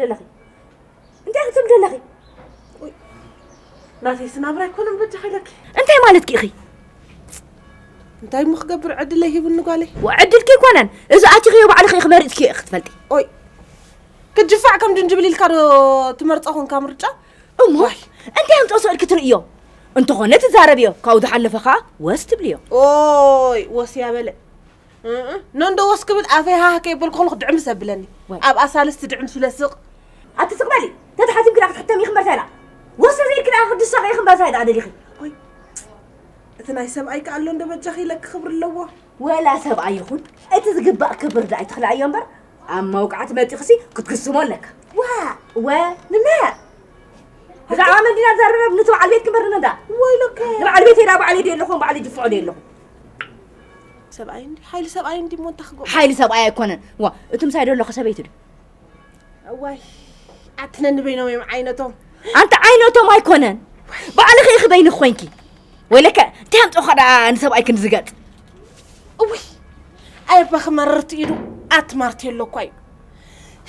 ደለኺ እንታይ ክትብል ደለኺ? ናተይ ስናብራ ኣይኮነን በጃ ኸይለኪ። እንታይ ማለትኪ ኢኺ? እንታይ እሞ ክገብር ዕድለይ ሂቡኒ ጓለይ። ወዕድልኪ ኣይኮነን እዚ ኣቲኽዮ ባዕልኺ ኢኺ መሪፅኪዮ ኢኺ ክትፈልጢ። ኦይ ክጅፋዕ ከም ጅንጅብል ኢልካ ዶ ትመርፆ ኾንካ ምርጫ? እሞ እንታይ ኣምፅኦ ስእልኪ ትርእዮ? እንተኾነ ትዛረብዮ ካብኡ ዝሓለፈ ከዓ ወስ ትብልዮ። ኦይ ወስ ያበለ እእ፣ ነንዶ ወስ ክብል ኣፈይ ሃህ ከይበልኩ ከለኹ ድዕምስ ኣብለኒ። ዋይ። ኣብ ኣሳልስቲ ድዕምስ ብለስቕ። ኣቲ ስቕ በሊ ተተሓቲምኪ ዳ ክትሕተሚ ኢኺ እምበር እንታይ ኢላ? ወስ ተዘይልኪ ዳ ክድሳቕ ኢኺ እምበር እንታይ ዳ ደሊኺ? ወይ እቲ ናይ ሰብኣይ ከኣሎ እንዶ በጃኺ ኢለኪ ክብሪ ኣለዎ። ወላ ሰብኣይ ይኹን እቲ ዝግባእ ክብሪ ዳ ኣይትኽልኣዮ እምበር ኣብ መውቃዕቲ መጢኽሲ ክትክስሞ ኣለካ። ዋ ወ ንመ ብዛዕባ መን ዲና ንዛረብ? ንቲ በዓል ቤት ክምበር ንመንዳ? ወይለከ ንበዓል ቤት ዳ በዓል ዶ ኣለኹም በዓል ጅፍዖ ዶ ኣለኹም? ሰብኣይ እንዲ ሓይሊ ሰብኣይ እንዲ ሞንታ ክጎ ሓይሊ ሰብኣይ ኣይኮነን። ዋ እቲ ምሳይ ዶ ኣለኹ ሰበይቲ ዶ? እዋይ ኣትነኒ በይኖም እዮም ዓይነቶም። ኣንቲ ዓይነቶም ኣይኮነን ባዕልኺ ኢኺ በይንኺ ኮይንኪ። ወይለከ እንታይ ኣምፅኦኻ ደኣ ንሰብኣይ ክንዲ ዝገጥ? እውይ ኣየባኺ መረርቲ ኢሉ ኣትማርቲ ኣሎ እኳ እዩ።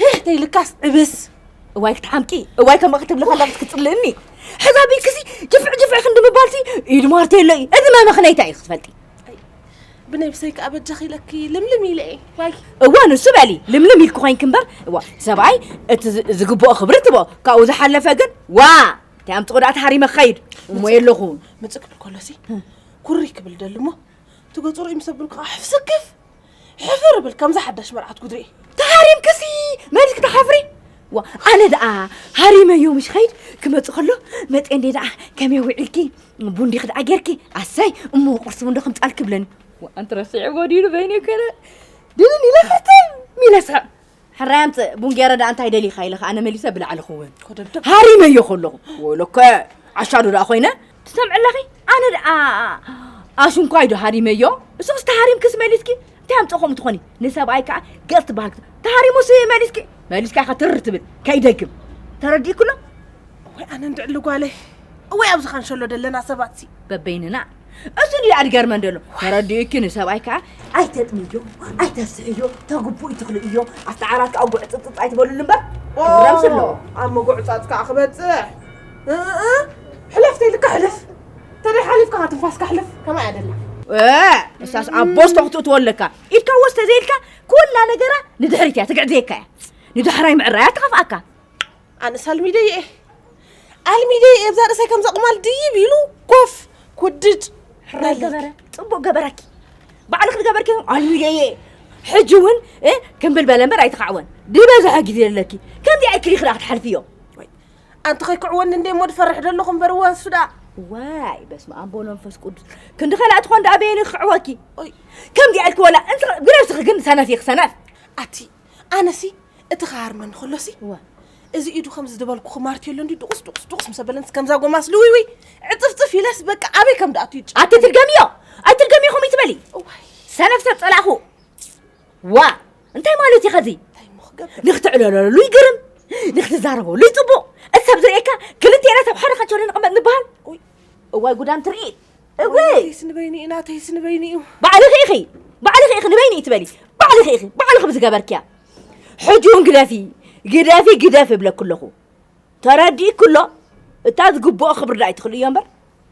ህህ ተይልካስ ዕብስ። እዋይ ክትሓምቂ እዋይ ከምኣ ክትብሊ ከላ ክትፅልእኒ። ሕዛ ቢልክሲ ጅፍዕ ጅፍዕ ክንዲ ምባልሲ ኢድ ማርቴሎ እዩ። እዚ መመኽነይታ እዩ ክትፈልጢ። ብነብሰይ ከኣ በጃኺ ኢለኪ ልምልም ኢለ እየ። ዋይ እዋ ንሱ በሊ ልምልም ኢልኪ ኮይንኪ እምበር እዋ ሰብኣይ እቲ ዝ- ዝግብኦ ክብሪ ትቦ ካብኡ ዝሓለፈ ግን ዋ እንታይ ኣምፅቑ ደኣ ተሃሪመ ክኸይድ እሞ የለኹ። ምፅእ ክብል ከሎሲ ኩሪ ክብል ደሊ እሞ እቲ ገፁ ርኢ ምስ ኣበልኩ ከዓ ሕፍስክፍ ሕፍር ብል ከምዛ ሓዳሽ መርዓት ጉድሪ። ተሃሪምክሲ መሊስኪ ትሓፍሪ። ዋ ኣነ ደኣ ሃሪመዮ ምሽ ኸይድ ክመፅእ ከሎ መፅአ እንዴ ደኣ ከመይ ውዒልኪ ቡን ዲኺ ደኣ ጌርኪ ኣሰይ እሞ ቁርሲ እውን ዶ ከምፃልኪ ይብለኒ። ዋ ኣንቲ ረሲዐ ጎዲሉ በይነይ ከነ ድንን ኢለ ክርትም ኢለ ስሕቕ። ሕራይ ኣምፅእ ቡን ገይረ ደኣ እንታይ ደሊኻ ኢለ ከዓ ኣነ መሊሰ ብላዕሊ ክውን። ኮደብደብ። ሃሪመዮ ከለኹ ወይለከ ዓሻ ዶ ደኣ ኮይነ ትሰምዒ ኣለኺ? ኣነ ደኣ ኣሽንኳይ ዶ ሃሪመዮ? እሱኽስ ተሃሪምክስ መሊስኪ እንታይ ኣምፅእ ከምኡ ትኾኒ? ንሰብኣይ ከዓ ገፅ ትበሃል ክተ- ተሃሪሙስ መሊስኪ መሊስካ ኢኻ ትርር ትብል ከይደግም ተረዲእኩ ኣሎ? እዋይ ኣነ እንድዕሊ ጓለይ እዋይ ኣብዚ ካንሸሎ ደለና ሰባት ሲ በበይንና እሱ ድዩ ኣድገርመን ደሎ ተረዲኡኪ ንሰብኣይ ከዓ ኣይተጥምዮ ኣይተስሕዮ ተግቡእ ትኽልእዮ ኣብቲ ዓራት ከዓ ጉዕፅፅፅ ኣይትበሉሉ እምበር ክረምስ ኣለዎ ኣብ ምጉዕፃፅ ከዓ ክበፅሕ እእ ሕለፍ ተይልካ ሕለፍ ተደይ ሓሊፍካ ትንፋስካ ሕለፍ ከማይ ኣደላ እሳስ ኣቦስ ተኽትእትዎ ኣለካ ኢድካ ወስ ተዘይልካ ኩላ ነገራ ንድሕሪት እያ ትግዕዘየካ እያ ንዳሕራይ ምዕራያ ትኸፍኣካ ኣነስ ኣልሚደዮ እየ ኣልሚደዮ እየ ብዛ ርእሰይ ከምዛ ቅማል ድይብ ኢሉ ኮፍ ኩድድ ሕራይ ገበረ ፅቡቅ ገበረኪ ባዕልክ ዝገበርኪ ኣልሚደዮ እየ ሕጂ እውን ክምብል በለ እምበር ኣይተካዕወን ዝበዝሐ ግዜ ኣለኪ ከምዚ ኣይክሊ ክዳ ክትሓልፍዮ ኣንቲ ከይክዕወኒ እንደ እሞ ድፈርሕ ደለኹ እምበር ወሱ ደኣ ዋይ በስመ ኣብ ወወልድ ወመንፈስ ቅዱስ ክንዲ ከላእ ትኾን ደኣ በየኒ ክዕወኪ ከምዚ ኣልኪ ወላ ግረብስኺ ግን ሰነፍ ኢኺ ሰነፍ ኣቲ ኣነሲ እቲ ክሃርመኒ ከሎሲ እዋ እዚ ኢዱ ከምዚ ዝበልኩ ክማርት የሎ እንዲ ድቁስ ድቁስ ድቁስ ምስ ኣበለንስ ከምዛ ጎማስ ልውይውይ ዕፅፍፅፍ ኢለስ በቃ ኣበይ ከም ደኣቱ ይጭ ኣቲ ትርገምዮ ኣይትርገምዮ ከምኡ ይትበሊ እዋይ ሰነፍ ሰብ ፀላእኹ ዋ እንታይ ማለት እዩ ኸዚ እንታይ እሞ ክገብር ንክትዕለለሉ ይግርም ንክትዛረበሉ ይፅቡቕ እቲ ሰብ ዝርእየካ ክልቴና ሰብ ሓደ ካቸሎ ንቕመጥ ንበሃል እዋይ ጉዳም ትርኢት እወይ ናተይስ ንበይኑ እዩ ናተይስ ንበይኑ እዩ ባዕልኺ ኢኺ ባዕልኺ ኢኺ ንበይኑ እዩ ትበሊ ባዕልኺ ኢኺ ባዕልኺ ብዝገበርክያ ሕጂ እውን ግደፊ ግደፊ ግደፊ እብለኪ ኣለኹ ተረዲእኪ ኣሎ እታ ዝግብኦ ክብሪ ዳ ኣይትኽልእዮ እምበር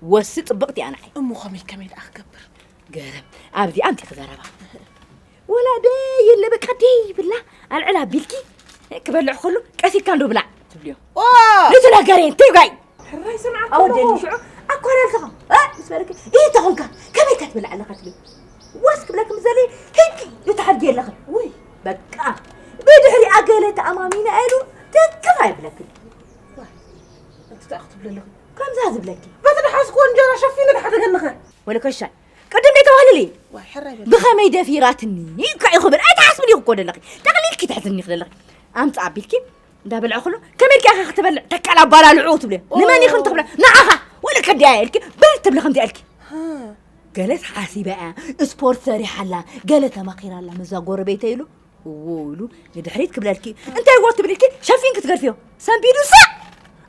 ወሲ ፅብቕቲ እያ ንዓይ እሞ ከመይ ከመይ ደኣ ክገብር ገረም ኣብዚኣ ኣምፂኺ ዘረባ ወላ ደይ የለ በቃ ደይ ይብላ ኣልዕል ኣቢልኪ ክበልዕ ከሉ ቀስ ኢልካ እንዶ ብላዕ ትብልዮ ኦ! ንትነገር እንታይ ጋይ ሕራይ ስምዓት ኣወደኒ ኣለዎ። ሽዑ ኣኮላልካኻ እ? ምስ በለኪ ኢተ ኾንካ ከመይ ከትብል ኣለኻ ትብል ወስ ክብለኪ ምስ ዘለ ሂድ ንታሕት የለኽን ውይ በቃ ብድሕሪኣ ገለ ተኣማሚና ኢሉ ትክፍ ኣይብለክን እንታይ ክትብለለኹ ከምዛ ዝብለኪ በቲ ድሓስኩ እንጀራ ሸፊነ ድሓደገንኸ ወለከሻ ቅድም ዘይተባህልሊ ብኸመይ ደፊራትኒ ኢልካ ኢኹ ብል ኣይትሓስብን ኢኹ እኮ ደለኺ ጠቕሊልኪ ትሕዝኒ ኢኹ ደለኺ ኣምፃ ኣቢልኪ እንዳበልዐ ከሎ ከመይ ኢልካ ኢኻ ክትበልዕ ተካል ኣባላልዑ ትብልዮ ንመን ኢኽን ትኽብለ ንዓኻ ወለ ከዲያ ኢልኪ ብል ትብሊ ከምዚኣ ኢልኪ ገለስ ሓሲበ እያ ስፖርት ሰሪሓላ ገለ ተማኺራላ ምዛ ጎረቤተ ኢሉ እዎ ኢሉ ንድሕሪት ክብለልኪ እንታይ እዎ ትብልልኪ ሸፊን ክትገድፍዮ ሰንቢዱ ሳዕ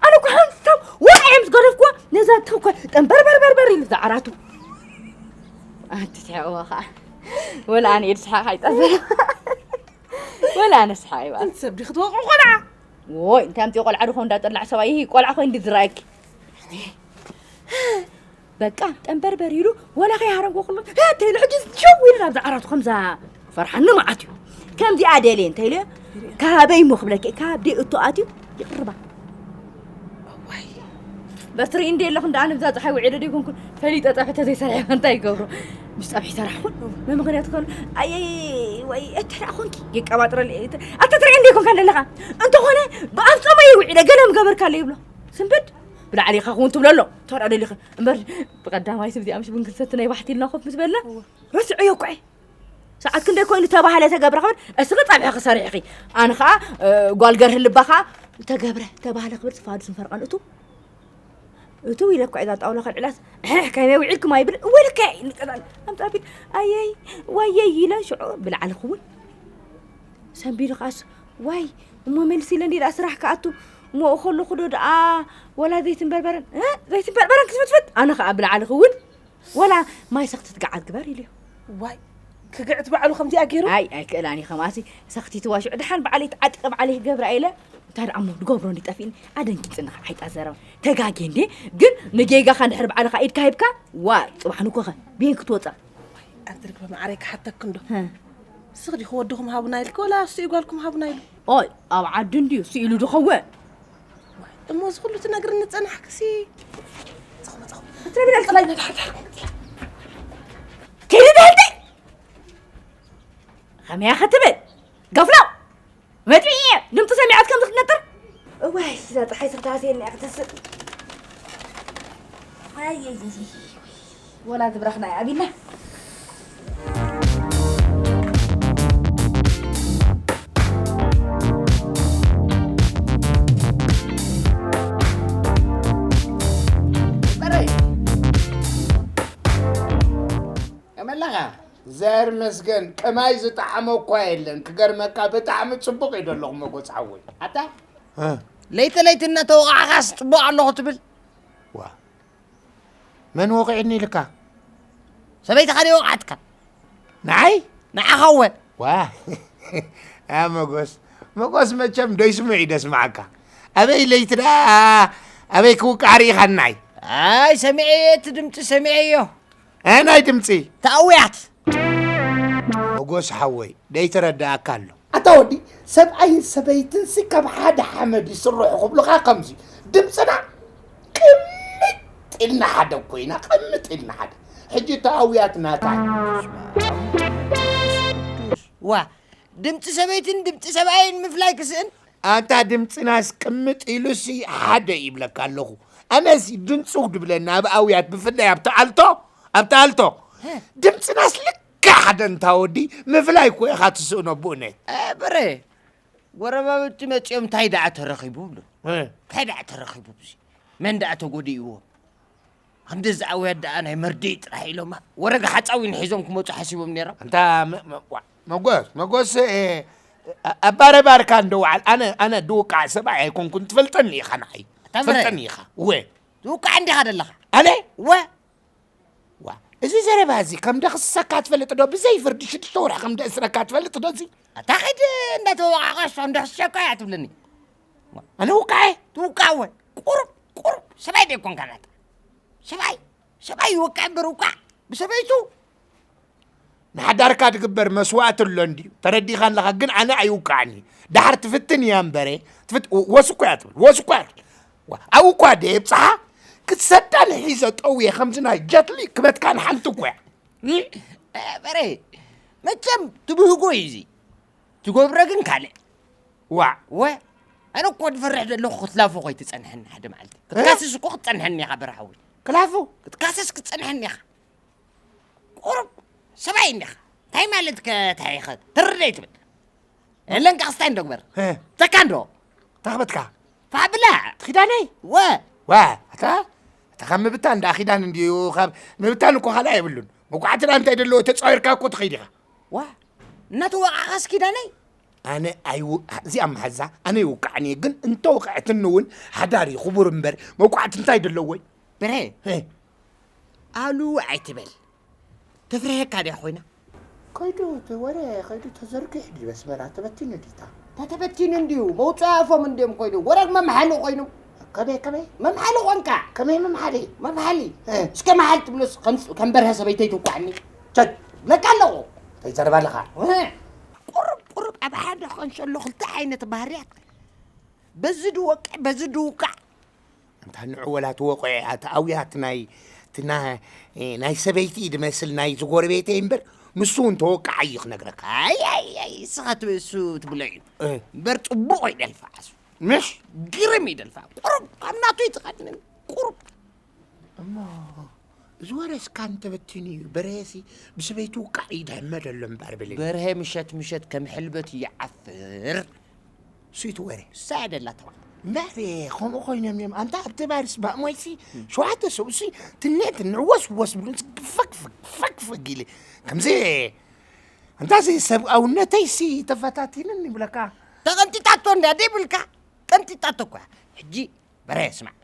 ኣነ እኮ ሓንሳብ ወርዒ ምስ ገደፍኩዋ ነዛ ትኽኮ ጠንበርበርበርበር ኢሉ ዝዓራቱ ኣንቲ ትሕቕዋ ከዓ ወላ ኣነ ኢድ ስሓቕ ኣይጠፍእ ወላ ኣነ ስሓቕ ይበኣል ሰብ ዲ ክትወቕዑ ቆልዓ ወይ እንታይ ኣምፅኦ ቆልዓ ድኾን እንዳጠላዕ ሰብኣይ ይህ ቆልዓ ኮይኑ ዝረኣየኪ። በቃ ጠንበርበር ኢሉ ወላ ከይሃረምኩ ኩሉ ተይሉ ሕጂ ሸው ኢሉ ናብዛ ዓራቱ ከምዛ ፈርሓኒ መዓት እዩ። ከምዚኣ ደልየ እንተኢለ ካበይ እሞ ክብለኪ ካብ ደይ እቶ ኣትዩ ይቕርባ። በትሪ እንደ የለኹ እንደ ኣነ ብዛ ፀሓይ ውዒለ ደይኮንኩ ፈሊጠ ፀብሒ ተዘይሰሪሐ እንታይ ይገብሮ? ምስ ፀብሒ ሰራሕኹን መምኽንያት ኮኑ ኣየይ ወይ እተዳ ኮንኪ ይቀባጥረል ኣተ ትርኢ እንደ ይኮንካ እንደለኻ እንተኾነ ብኣፍ ፀማይ ውዒለ ገለ ምገበርካለ ይብሎ። ስንብድ ብላዕሊ ኢኻ ክውን ትብሎ ኣሎ። ተራ ደሊኺ እምበር ብቐዳማይ ስም እዚኣ ምሽ ቡን ክንሰቲ ናይ ባሕቲ ኢልና ኮፍ ምስ በልና ረስዕዮ እኮ እየ። ሰዓት ክንደይ ኮይኑ ተባህለ ተገብረ ክብል እስኺ ጸብሒ ክሰሪሕኺ ኣነ ኸዓ እ፣ ጓል ገርህ ልባ ኸዓ ተገብረ ተባህለ ክብል ጽፋዱ ስንፈርቐን እቱ እቱ ኢለ እኳ እዛ ጣውላ ከልዕላስ ሕሕ ከመይ ውዒልኩም ኣይብል እወ ልካ ንቀጣል ኣምጣ ቢል ኣየይ ዋየይ ኢለ ሽዑ ብላዕሊ ክውን ሰንቢዱ ኸዓስ ዋይ እሞ መልሲ ኢለ እንዲ ደኣ ስራሕ ክኣቱ እሞ ከለኹ ዶ ደኣ ወላ ዘይትን በርበረን እ? ዘይትን በርበረን ክትፍትፍት ኣነ ኸዓ ብላዕሊ ክውን ወላ ማይ ሰኽቲ ትግዓት ግበር ኢልዮ። ዋይ ክግዕት ባዕሉ ከምዚኣ ገይሩ ኣይ ኣይክእላን እየ ከማሲ ሰኽቲ ትዋሽዑ ደሓን ባዕለይ ተዓጢቐ ባዕለይ ክገብራ ኢለ እንታይ ደኣ እሞ ድገብሮ እንዲ ጠፊእኒ ኣደንጊፅኒ ከዓ ኣይጣ ዘረባ ተጋጌ እንዴ ግን ንጌጋኻ እንድሕር ባዕልኻ ኢድካ ሂብካ ዋይ ፅባሕ ንኮኸ ብየን ክትወፃ ኣንተ ርግበ ማዕረይ ክሓተክ እንዶ ሀ። ስኽ ዲኹ ወድኹም ሃቡና ኢልክ ወላ እሱ እዩ ጓልኩም ሃቡና ኢሉ ኦይ ኣብ ዓዲ እንድዩ ስኢሉ ድኸውን እሞ እዚ ኩሉ ትነግርኒ ጸናሕክሲ ጽኹ ጽኹ ትረብና ጥላይ ነድሓድሓ ኬሪ ዳልቲ ከመያ ክትብል ገፍሎ መጥብየ ድምፂ ሰሚዓት ከም ዝክነጥር እዋይ እዛ ፀሓይ ስክታሴ እያ ክትስእ ኣየይይይ ወላ ዝብራኽና እያ ኣቢልና በረይ ከመለኻ ዘር መስገን ቅማይ ዝጠዓመ እኳ የለን ክገርመካ ብጣዕሚ ፅቡቅ እዩ ደለኹ መጎፅ ሓወይ ኣታ ለይቲ ለይቲ እናተወቃዕካስ ፅቡቅ ኣለኹ ትብል ዋ መን ወቂዕኒ ኢልካ ሰበይትኻ ዶ ወቃዕትካ ንዓይ ንዓኻ እወ ዋ ያ መጎስ መጎስ መቸም ደይስምዑ እዩ ደስምዓካ ኣበይ ለይቲ ደኣ ኣበይ ክውቃዕ ርኢኻናይ ኣይ ሰሚዐዮ እቲ ድምፂ ሰሚዐዮ ኣናይ ድምፂ ተኣውያት መጎስ ሓወይ ደይተረዳኣካ ኣሎ ኣታ ወዲ ሰብኣይን ሰበይትንሲ ካብ ሓደ ሓመድ ይስርሑ ክብሉኻ ከምዚ ድምፅና ቅምጥ ኢልና ሓደ ኮይና ቅምጥ ኢልና ሓደ ሕጂ ተኣውያት ናታ ዋ ድምፂ ሰበይትን ድምፂ ሰብኣይን ምፍላይ ክስእን ኣንታ ድምፅናስ ቅምጥ ኢሉሲ ሓደ ይብለካ ኣለኹ ኣነሲ ድንፁ ድብለና ኣብ ኣውያት ብፍላይ ኣብቲ ኣልቶ ኣብቲ ኣልቶ ድምፅናስ ልክዕ ሓደ እንታ ወዲ ምፍላይ እኮ ኢኻ ትስእኖ ብእውነት በረ ጎረባብቲ መፂኦም እንታይ ደኣ ተረኺቡ ብሉ እንታይ ደኣ ተረኺቡ ብዚ መን ደኣ ተጎዲእዎ ክንዲ ዝኣውያት ደኣ ናይ መርድእ ጥራሕ ኢሎማ ወረጋ ሓፃዊን ሒዞም ክመፁ ሓሲቦም ነይሮም እንታ መ- መ- ዋ- መጎስ መጎስ እ፣ እ፣ ኣባረባርካ እንዶ ወዓል ኣነ ኣነ ድውቃዕ ሰብኣይ ኣይኮንኩን ትፈልጠኒ ኢኻ ንዓይ እታ ምረ- ትፈልጠኒ ኢኻ ወ ዝውቃዕ እንዲኻ ደለኻ ኣነ ወ ዋ እዚ ዘረባ እዚ ከም ደኽስሰካ ትፈልጥ ዶ ብዘይ ፍርዲ ሽዱሽተ ወርሒ ከም ደእስረካ ትፈልጥ ዶ እዚ ኣታ ኸይድ እንዳተወቃቐሽ እንዶ ሕሸካ እያ ትብለኒ ኣነ ውቃዐ ትውቃዕ ወ ቁሩብ ቁሩብ ሰብኣይ ደይኮንካ ናታ ሰብኣይ ሰብኣይ ይወቅዕ እምበር ውቃዕ ብሰበይቱ ንሓዳርካ ትግበር መስዋእቲ ኣሎ እንድዩ ተረዲኻ ኣለኻ ግን ኣነ ኣይውቃዕን እዩ ደሓር ትፍትን እያ እምበረ ወስኮ እያ ትብል ወስኮ እያ ትብል ኣብኡ እኳ ደየብፅሓ ክትሰዳ ንሒዘ ጠውየ ከምዚ ናይ ጀትሊ ክበትካ ንሓንቲ እኮ እያ በረ መቸም ትብህጎ እዩ እዚ ትገብሮ ግን ካልእ ዋዕ ወ ኣነ እኮ ዝፈርሕ ዘለኹ ክትላፎ ኮይትፀንሐኒ ሓደ መዓልቲ ክትካስስ እኮ ክትፀንሐኒ ኢኻ በረሓዊ ክላፉ ክትካስስ ክትፀንሐኒ ኢኻ ቁሩብ ሰብኣይ እንዲኻ እንታይ ማለት ከታይኸ ትርደይ ትብል ለንቃ ክስታይ እንዶ ግበር ተካ እንዶ ተኽበትካ ፋብላ ትኺዳነይ ወ ወ ኣታ እታ ካብ ምብታን ደኣ ኺዳን እንድዩ ካብ ምብታን እኮ ካልኣ የብሉን መጉዓትና እንታይ ደለዎ ተፃዊርካ እኮ ትኸይድ ኢኻ ዋ እናተወቃቐስ ኪዳነይ ኣነ ኣይው እዚኣ መሓዛ ኣነ ይውቃዕኒ ግን እንተወቅዐትኒ እውን ሓዳር እዩ ክቡር እምበር መውቃዕቲ እንታይ ደለዎ እዩ ብረ ኣሉ ኣይትበል ተፍርሀካ ድያ ኮይና ከይዱ እቲ ወረ ከይዱ ተዘርጊሑ ድዩ በስመራ ተበቲኑ ድዩ እታ ተተበቲኑ እንድዩ፣ መውፅኢ ኣፎም እንድዮም ኮይኖም፣ ወረግ መምሓሊ ኮይኖም። ከመይ፣ ከመይ? መምሓሊ ኾንካ። ከመይ መምሓሊ? መምሓሊ። እ። እስከ መሓል ትብሎስ ከም፣ ከም በርሀ ሰበይተይ ትውቃዕኒ። ቸት። ብለካ ኣለኹ። ተይዘረባ ኣለኻ። እ። ቁሩብ፣ ቁሩብ ኣብ ሓደ ኸንሸሎ ክልተ ዓይነት ባህርያት። በዚ ድወቅዕ፣ በዚ ድውቃዕ። እንታ ንዑ ወላ ትወቕዑ እያ፣ እቲ ኣውያት ናይ፣ እቲ ና-፣ እ፣ ናይ ሰበይቲ እዩ ድመስል፣ ናይ ዝጎረቤተይ እምበር፣ ንሱ እውን ተወቃዓይ እዩ ክነግረካ። ኣይ፣ ኣይ፣ ኣይ፣ እስኻ ትብ-፣ እሱ ትብሎ እዩ። እ። እምበር ጽቡቕ እዩ ደልፋ ዓሱ። ምሽ? ግርም እዩ ደልፋ። ቁሩብ ካብ ናቱ ይትቐንን። ቁሩብ። እሞ፣ እዚ ወረ እስካን ተበቲኑ እዩ። በርሄሲ ብሰበይቱ ውቃዕ እዩ ድሕመ ደሎ እምበር ብለይ። በርሄ ምሸት ምሸት ከም ሕልበት ይዓፍር። ስዊት ወረ። እሳ እያ ደላ ተባዕ። እምበር፣ ከምኡ ኮይኖም እዮም። ኣንታ ኣብቲ ባርስ ባእሞይሲ፣ ሸውዓተ ሰብኡሲ፣ ትንዕ ትንዕ ወስ ወስ ብሉን ፈግ ፈግ፣ ፈግ ፈግ ኢለ። ከምዚ፣ ኣንታ እዚ ሰብኣውነተይሲ ተፈታቲንን ይብለካ። ተቐንጢጣቶ እንድያ ደይብልካ? ቀንጢጣቶ እኳ። ሕጂ በረ ስማዕ፣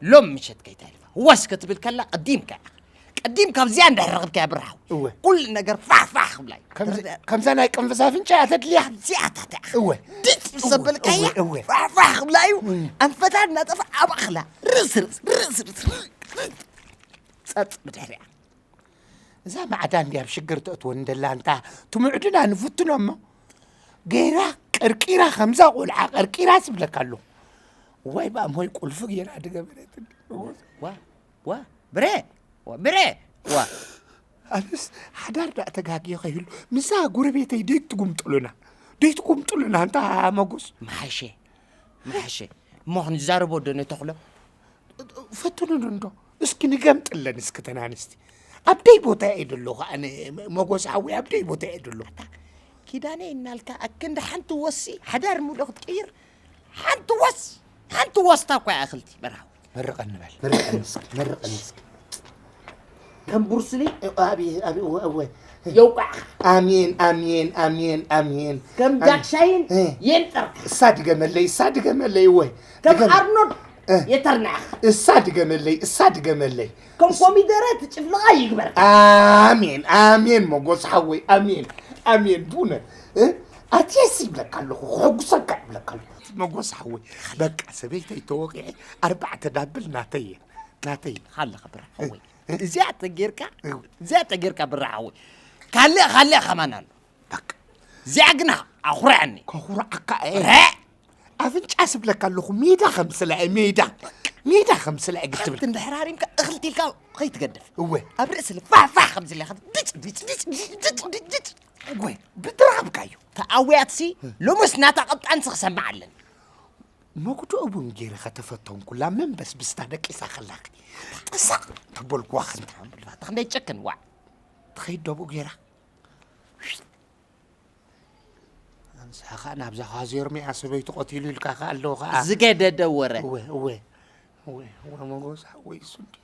ሎም ምሸት ከይተሕልፋ፣ ወስ ክትብል ከላ ቀዲምካ ኢኻ። ቀዲምካ ኣብዚኣ እንድሕር ረኽብካያ ብርሃው፣ እወ። ኩሉ ነገር ፋሕ ፋሕ ክብላ እዩ። ከምዚ-፣ ከምዛ ናይ ቅንፍዝ ኣፍንጫ እያ ተድልያ። እዚኣታት ኢኻ። እወ። ድጭ ምስ ኣበልካያ እወ፣ እወ። ፋሕ ፋሕ ክብላ እዩ። እም። ኣንፈታ እናጠፍኣ ኣብ ኣኽላ ርስ ርስ፣ ርስ ርስ፣ ርስ። ጸጥ ብድሕሪኣ። እዛ ማዕዳ እንድያ ኣብ ሽግር ተእትወን ደላ፣ እንታ ትምዕድና ንፍትኖ እሞ። ገይራ ቀርቂራ፣ ከምዛ ቆልዓ ቀርቂራ ትብለካ ኣለኹ። ዋይ ብኣሞይ ቁልፊ ገይራ ድገበረት። ዋ፣ ዋ፣ ብረ፣ ዋ፣ ብረ፣ ዋ። ኣነስ ሓዳር ደኣ ተጋግየ ከይህሉ፣ ምስዛ ጎረቤተይ ደይትጉምጥሉና፣ ደይትጉምጥሉና፣ እንታ መጎስ። መሓሸ፣ መሓሸ። እሞ ክንዛረቦ ዶ ነተኽሎ? ፈትኑን እንዶ፣ እስኪ ንገምጥለን እስኪ ተን ኣንስቲ። ኣብ ደይ ቦታ እየ ደለኹ ኣነ፣ መጎስ ሓወይ፣ ኣብ ደይ ቦታ እየ ደለኹ። ኣታ ኪዳነ እናልካ ኣክንዲ ሓንቲ ወሲ ሓዳር ሙዶ ክትቅይር፣ ሓንቲ ወስ፣ ሓንቲ ወስታ እኳ እያ እኽልቲ በርሃው። መርቐኒ በል፣ መርቐኒ እስኪ፣ መርቐኒ እስኪ። ከም ቡርስሊ? ኣብ፣ ኣብ፣ እወ፣ እወ። የውቃዕኻ። ኣሜን፣ ኣሜን፣ ኣሜን፣ ኣሜን። ከም ኣሜን። ጃክሻይን እ። የንጠርካ። እሳ ድገመለይ፣ እሳ ድገመለይ፣ እወ። ከም ድገም-፣ ኣርኖልድ እ። የተርናዕኻ። እሳ ድገመለይ፣ እሳ ድገመለይ። ከም ኮሚደረ ትጭፍልቓ ይግበርካ። ኣሜን፣ ኣሜን፣ መጎስ ሓወይ፣ ኣሜን፣ ኣሜን። ቡነ፣ እ? ኣትየስ ይብለካ ኣለኹ፣ ክሕጉሰካ ይብለካ ኣለኹ። መጎስ ሓወይ፣ በቃ ሰበይተይ ተወቂዐ፣ ኣርባዕተ ዳብል ናተይ እየ፣ ናተይ። ሃለኻ ብራ ሓወይ። እ? እዚኣ ተጌርካ፣ እ። እዚኣ ተጌርካ ብራ ሓወይ። ካልእ፣ ካልእ ከማን ኣሎ። በቃ። እዚኣ ግና ኣኹርዐኒ። ከኹርዓካ እየ። ረ! ኣፍንጫ ስብለካ ኣለኹ፣ ሜዳ ከምስላ እየ፣ ሜዳ። ሜዳ ከምስላ እየ ግትብል። ሓንቲ እንድሕር ሃሪምካ፣ እኽልቲ ኢልካ ከይትገድፍ። እወ። ኣብ ርእሲ ኢለ ፋሕ ፋሕ ከም ዝለካ፣ ድጭ፣ ድጭ፣ ድጭ። እወ፣ ብድራብካ እዩ። ተኣውያትሲ፣ ሎምስ ናታ ቀብጣንሲ ክሰምዕ ኣለኒ። መጉድኡ እውን ገይረ ከተፈተንኩላ፣ መንበስብስታ ደቂሳ ከላኺ። ጥሳቕ ተበልኩዋ ኸንታ። ኣታ ክንደይ ጨክን፣ ዋዕ። ትኸይድ ደብኡ ገይራ። ኣንስኻ ከኣ ናብዛ ኻዜር ሚኣ ሰበይቱ ቀቲሉ ኢልካ ከኣ ኣለዉ ከኣ። ዝገደደ ወረ። እወ፣ እወ፣ እወ፣ እወ፣ መጎስ ሓወይ እሱ እንዲ።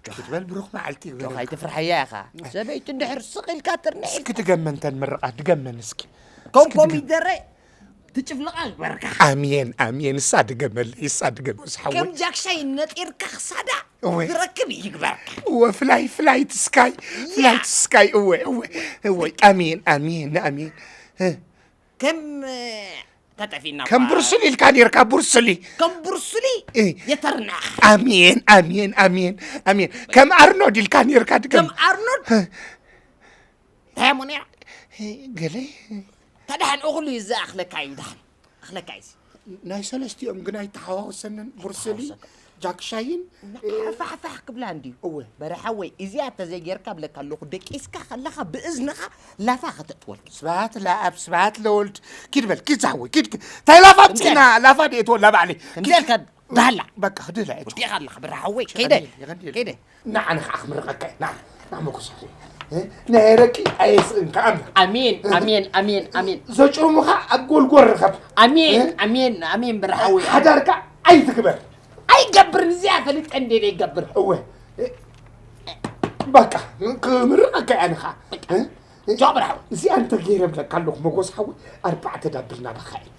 ክትበል ብሩኽ መዓልቲ ጆኻ ይግበረልካ። ኣይትፍርሓያ ኢኻ። ሰበይቱ እንድሕር ስቕ ኢልካ ትርንዕ እስኪ ኢልካ። ድገመን ተን ምርቓት፣ ድገመን እስኪ። ከም እስኪ ድገም-፣ ኮሚደረ ትጭፍልቓ ይግበርካ። ኣሜን፣ ኣሜን። እሳ ድገመለይ፣ እሳ ድገም፣ መጎስ ሓወይ። ከም ጃክሻይ ነጢርካ ክሳዳ እወ። ዝረክብ ይግበርካ። እወ፣ ፍላይ፣ ፍላይት ስካይ፣ ያ። ፍላይት ስካይ፣ እወ፣ እወ፣ እወ። ኣሜን፣ ኣሜን፣ ኣሜን። እ። ከም፣ እ፣ ተጠፊእና ከም እኳ። ብሩስሊ ኢልካ ኔርካ፣ ብሩስሊ። ከም ብሩስሊ እ። የተርናዕ። ኣሜን፣ ኣሜን፣ ኣሜን፣ ኣሜን። ከም ኣርኖልድ ኢልካ ኔርካ፣ ድገም። ከም ኣርኖልድ? እ። እንታይ እሞ ኔራ? እ፣ ገለ። ተዳሕን እኹሉ እዩ ዝኣኽለካ እዩ፣ ዳሕን። ኣኽለካ እዩ። ናይ ሰለስቲኦም ግን ኣይተሓዋወሰንን። ብሩስሊ፣ ኣይተሓዋወሰካ። ጃክሻይን፣ እ፣ ፋሕፋሕ ክብላ እንድዩ። እወ። በረሓወይ፣ እዚኣ ተዘይጌርካ ብለካ ኣለኹ፣ ደቂስካ ከለኻ ብእዝንኻ ላፋ ከተጥወልኪ። ስብሃት ለኣብ፣ ስብሃት ለወልድ። ኪድ በል፣ ኪድ ዛሕወይ፣ ኪድ፣ ኪድ። እንታይ ላፋ እንዴ? ኣብፅና፣ ላፋ ድየ ትወላ ባዕለይ። እንዴ ኪድ። ኣልካ ዳህላ። በቃ፣ ክድህላ እየ። ወዲእኻ ኣለኻ፣ በረሓወይ። ከይደ፣ የቐንየለይ፣ የቐንየለይ። ከይደ። ንዓ ንኻ ክምርቐካ እየ። ንዓ፣ ንዓ መጎስ ሓወይ። እ? ናይ ረቂ ኣየስእንካ ኣምላኽ። ኣሜን፣ እ? ኣሜን፣ ኣሜን፣ ኣሜን። ዘጭርሙኻ ኣብ ጎልጎል ርኸብ። ኣሜን፣ እ? ኣሜን፣ ኣሜን፣ በረሓወይ። ሓዳርካ ኣይትግበር። ኣይገብርን፣ እዚኣ ፈሊጠ እንዴ ዘይገብር። እወ። እ? በቃ፣ ክምርቐካ እያ ንኻ። በቃ። እ? እ? ጆ በረሓወይ። እዚኣ እንተ ገይረ ብለካ ኣለኹ፣ መጎስ ሓወይ፣ ኣርባዕተ ዳብል ናባኻ እዩ።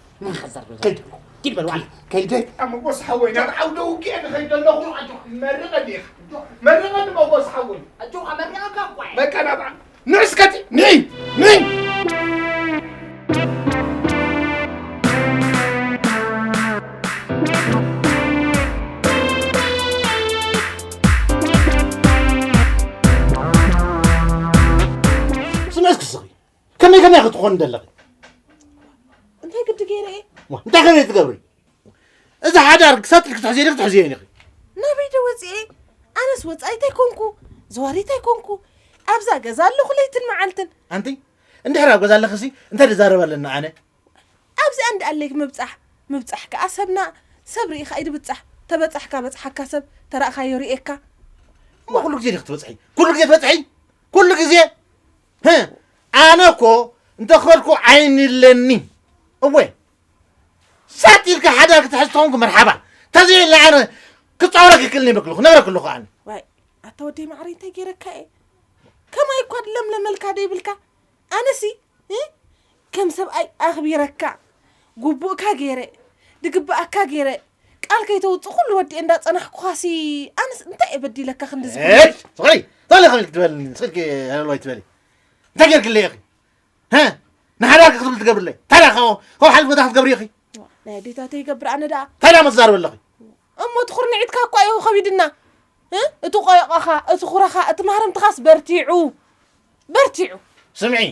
ከይደ። ኪድ በል ዋላ። ከይደ። መጎስ ሓወይ፣ ናብ ዓውደ ውግእ ንኸይድ ኣለኹ። መርቐኒ ኢኻ። መርቐኒ መጎስ ሓወይ። ኣጆኻ፣ መርቐካ እኳ እየ። በቃ፣ ናብ ዓ-፣ ንዕ እስከ እቲ፣ ንዒ፣ ንዒ። ኮን ደለኺ እንታይ ግዲ ገይረ እየ ዋ፣ እንታይ ከመይ ትገብሪ? እዚ ሓዳር ክሳብ ክትሕዝዮ ክትሕዝዮ ኢኺ። ናበይ ዶ ወፅኤ? ኣነስ ወፃኢት ኣይኮንኩ፣ ዘዋሪት ኣይኮንኩ። ኣብዛ ገዛ ኣለኹ ለይትን መዓልትን። ኣንቲ እንድሕር ኣብ ገዛ ኣለኽሲ እንታይ ንዛረብ ኣለና ኣነ? ኣብዚኣ እንድኣለይ ምብፃሕ ምብፃሕ ከዓ ሰብና ሰብ ርኢኻ ኢድብፃሕ ተበፃሕካ በፅሓካ ሰብ ተራእኻዮ ርኤካ እሞ ኩሉ ግዜ ዲኺ ትበፅሒ? ኩሉ ግዜ ትበፅሒ? ኩሉ ግዜ ህ፣ ኣነ እኮ እንተኸድኩ ዓይኒ ኣለኒ። እወ ሳት ኢልካ ሓዳር ክትሕዝ ተኾንኩ መርሓባ። ተዘየለ ኣነ ክፃወረክ ይክእልኒ ይበክልኹ ነግረክ ኣለኹ ኣነ። ዋይ ኣታ ወደይ ማዕረይ እንታይ ገይረካ እየ? ከማይ እኳ ለምለመልካ ደይብልካ ኣነሲ እ? ከም ሰብኣይ ኣኽቢረካ፣ ግቡእካ ገይረ፣ ድግብኣካ ገይረ፣ ቃል ከይተውፅእ ኩሉ ወዲኤ እንዳፀናሕኩኻሲ ኣነስ እንታይ እየ በዲለካ ክንድዚ እሽ፣ ስቕሊ፣ ስቕሊ፣ ከመይ ኢልክ ትበልኒ? ስቕልኪ ሃለዋይ ትበሊ። እንታይ ጌርክለይ ኢኺ? ሀ? ንሓዳርኪ ክትብል ትገብርለይ? ታዲያ ካብኡ፣ ካብኡ ሓሊፍ እንታይ ክትገብሪ ኢኺ? ናይ ኣዴታተይ ይገብር ኣነ ደኣ። ታዲያ መትዛረቢ ኣለኺ? እሞ እቲ ኩርንዒትካ እኳ እዩ ከቢድና። እ? እቲ ቆዮቐኻ፣ እቲ ኩረኻ፣ እቲ ማህረምትኻስ በርቲዑ። በርቲዑ። ስምዒ፣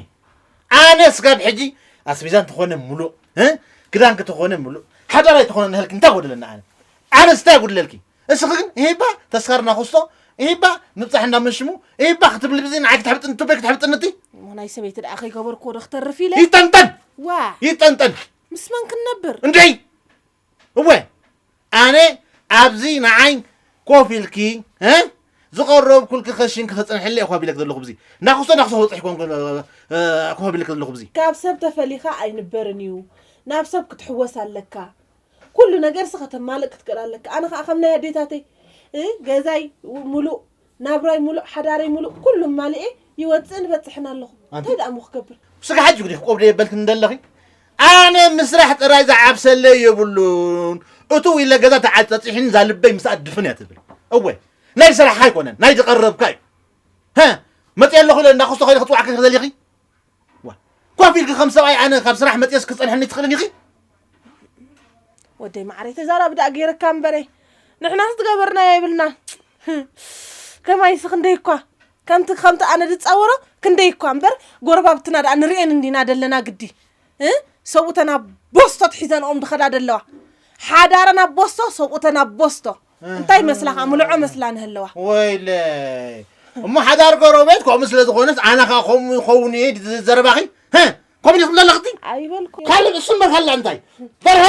ኣነ ስጋብ ሕጂ ኣስቤዛ እንተኾነ ሙሉእ፣ እ? ክዳንኪ ተኾነ ሙሉእ፣ ሓዳራይ ተኾነ ንህልኪ እንታይ ጎደለና ኣነ? ኣነስ እንታይ ጉድለልኪ? እስኺ ግን ይሄባ ተስኻር እናኾስቶ፣ ይሄባ ምብጻሕ እንዳመሽሙ፣ ይሄባ ክትብሊ ብዚ ንዓይ ክትሕብጥኒ፣ ቱበይ ክትሕብጥኒ እቲ? እሞ ናይ ሰበይቲ ደኣ ከይገበርክዎ ዶ ክተርፍ ኢለ? ይጠንጠን! ዋ! ይጠንጠን! ምስ መን ክንነብር? እንድዒ! እወ ኣነ ኣብዚ ንዓይ ኮፍ ኢልኪ እ ዝቐረብኩልኪ ከሽን ክተጽንሕለይ እኮ ቢለክ ዘለኹ ብዚ ናኹስቶ ናኹስቶ ወጽሕ ኮን ኮፍ ቢለክ ዘለኹ ብዚ ካብ ሰብ ተፈሊኻ ኣይንበርን እዩ ናብ ሰብ ክትሕወስ ኣለካ ኩሉ ነገር ስኸ ተማልእ ክትክእል ኣለካ ኣነ ከዓ ከም ናይ ኣዴታተይ እ ገዛይ ሙሉእ ናብራይ ሙሉእ ሓዳረይ ሙሉእ ኩሉ ማሊኤ ይወፅእን እበፅሕን ኣለኹ እንታይ ደኣ ሞ ክገብር ስጋ ሓጅ ግዲፍ ቆብደ የበልክ እንደለኺ ኣነ ምስራሕ ጥራይ ዝዓብሰለይ የብሉን እቱ ኢለ ገዛ ተዓፀፂሕኒ እዛ ልበይ ምስኣ ድፍን እያ ትብል እወ ናይ ስራሕካ ኣይኮነን ናይ ዝቐረብካ እዩ መፅእ ኣለኹ ኢለ እንዳክስቶ ከይደ ክፅዋዕካ ክዘሊኺ ኮፍ ኢልኪ ከም ሰብኣይ ኣነ ካብ ስራሕ መፅየስ ክፀንሐኒ ትኽእልን ኢኺ ወደይ ማዕረይ ተዛራቢ ደኣ ገይረካ እምበረይ ንሕናስ ዝገበርናዮ የብልና ከማይሲ ክንደይ እኳ ከምቲ ከምቲ ኣነ ዝፃወሮ ክንደይ እኳ እምበር ጎረባብትና ደኣ ንርእየን እንዲና ደለና ግዲ ሰብኡተን ኣብ ቦስቶ ትሒዘንኦም ዝኸዳ ደለዋ ሓዳረን ኣብ ቦስቶ ሰብኡተን ኣብ ቦስቶ እንታይ መስላኻ ምልዖ መስላ ንህለዋ ወይለይ እሞ ሓዳር ጎረቤት ከምኡ ስለ ዝኾነስ ኣነ ኸዓ ከምኡ ይኸውን እየ ዘረባኺ ከምኡ ኢልኩም ዘለኽቲ ኣይበልኩ ካልእ እሱን በርሀላ እንታይ በርሀ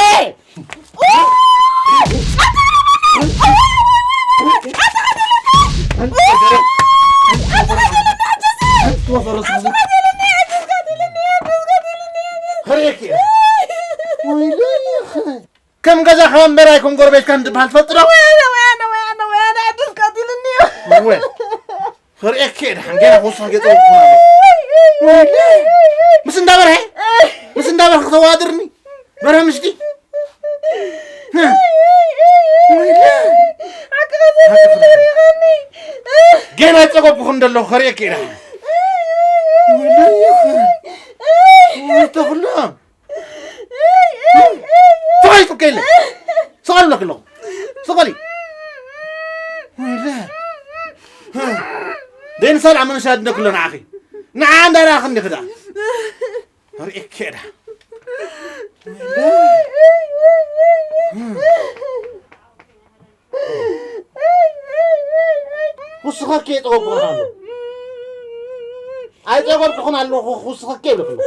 ከም ገዛኻ እምበር ኣይኮን ጎረቤትካ እንትበሃል ትፈልጥ ዶ? ወያነ ወያነ ወያነ ወያነ ዕድስ ቀቲልኒ እዩ። እወ ክርእየኪ እየ ደሓን ገና ክወስኽ ገፀ ክኾን ኣለኹ። ወይለይ ምስ እንዳበርሀ ምስ እንዳበርሀ ክተዋድርኒ በርሀ ምሽቲ ገና ፀገኩ እንደለኹ ከርእየኪ እየ ደሓን። ተኽሎም ስቐሊ ጡከ የለ ስቐሊ ለክለኹ ስቐሊ ደንሳል ኣመነሻ ድነክሎ ንዓኺ ንዓ እንዳራኽኒ ክዳ ርእየኪ ዳ ክስኸኪ የጠወብኹን ኣሎ ኣይጠወብኹን ኣለኹ ክስኸኪ የብልክሎ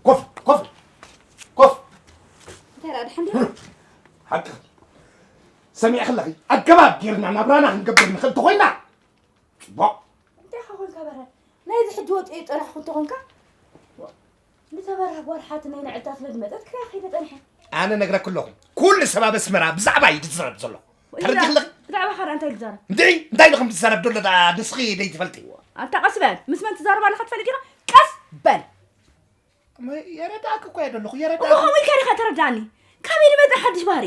ኮፍ ኮፍ ኮፍ እንታይ ደኣ ድሓን ዶ ሓቂ ሰሚዕኺ ኣለኺ ኣገባብ ጌርና ናብራና ክንገብር ንኽእል እንተኾይና ፅቡቕ እንታይ ኸኾንካ በረ ናይዚ ሕጂ ወፂኦ ይፀናሕኩ እንተኾንካ ንተበራህ ጓል ሓትነይ ንዕልታ ስለ ዝመፀት ክሪኣ ከይደ ፀንሐ ኣነ ነግረኪ ኣለኹ ኩሉ ሰብ ኣብ ኣስመራ ብዛዕባ እዩ ዝዛረብ ዘሎ ተረዲኺ ኣለኺ ብዛዕባ ሓደ እንታይ ዝዛረብ እንድዒ እንታይ ኢሉ ከም ዝዛረብ ዘሎ ደኣ ንስኺ ደይትፈልጢ ኣንታ ቀስ በል ምስ መን ትዛረብ ኣለኻ ትፈልጥ ኢኻ ቀስ በል የረዳእኪ እኮ እየ ዘለኹ የረዳእኪ እሞ ከምኡ ኢልካ ዲኻ ተረዳእኒ ካበይ ዝመፀ ሓድሽ ባህሪ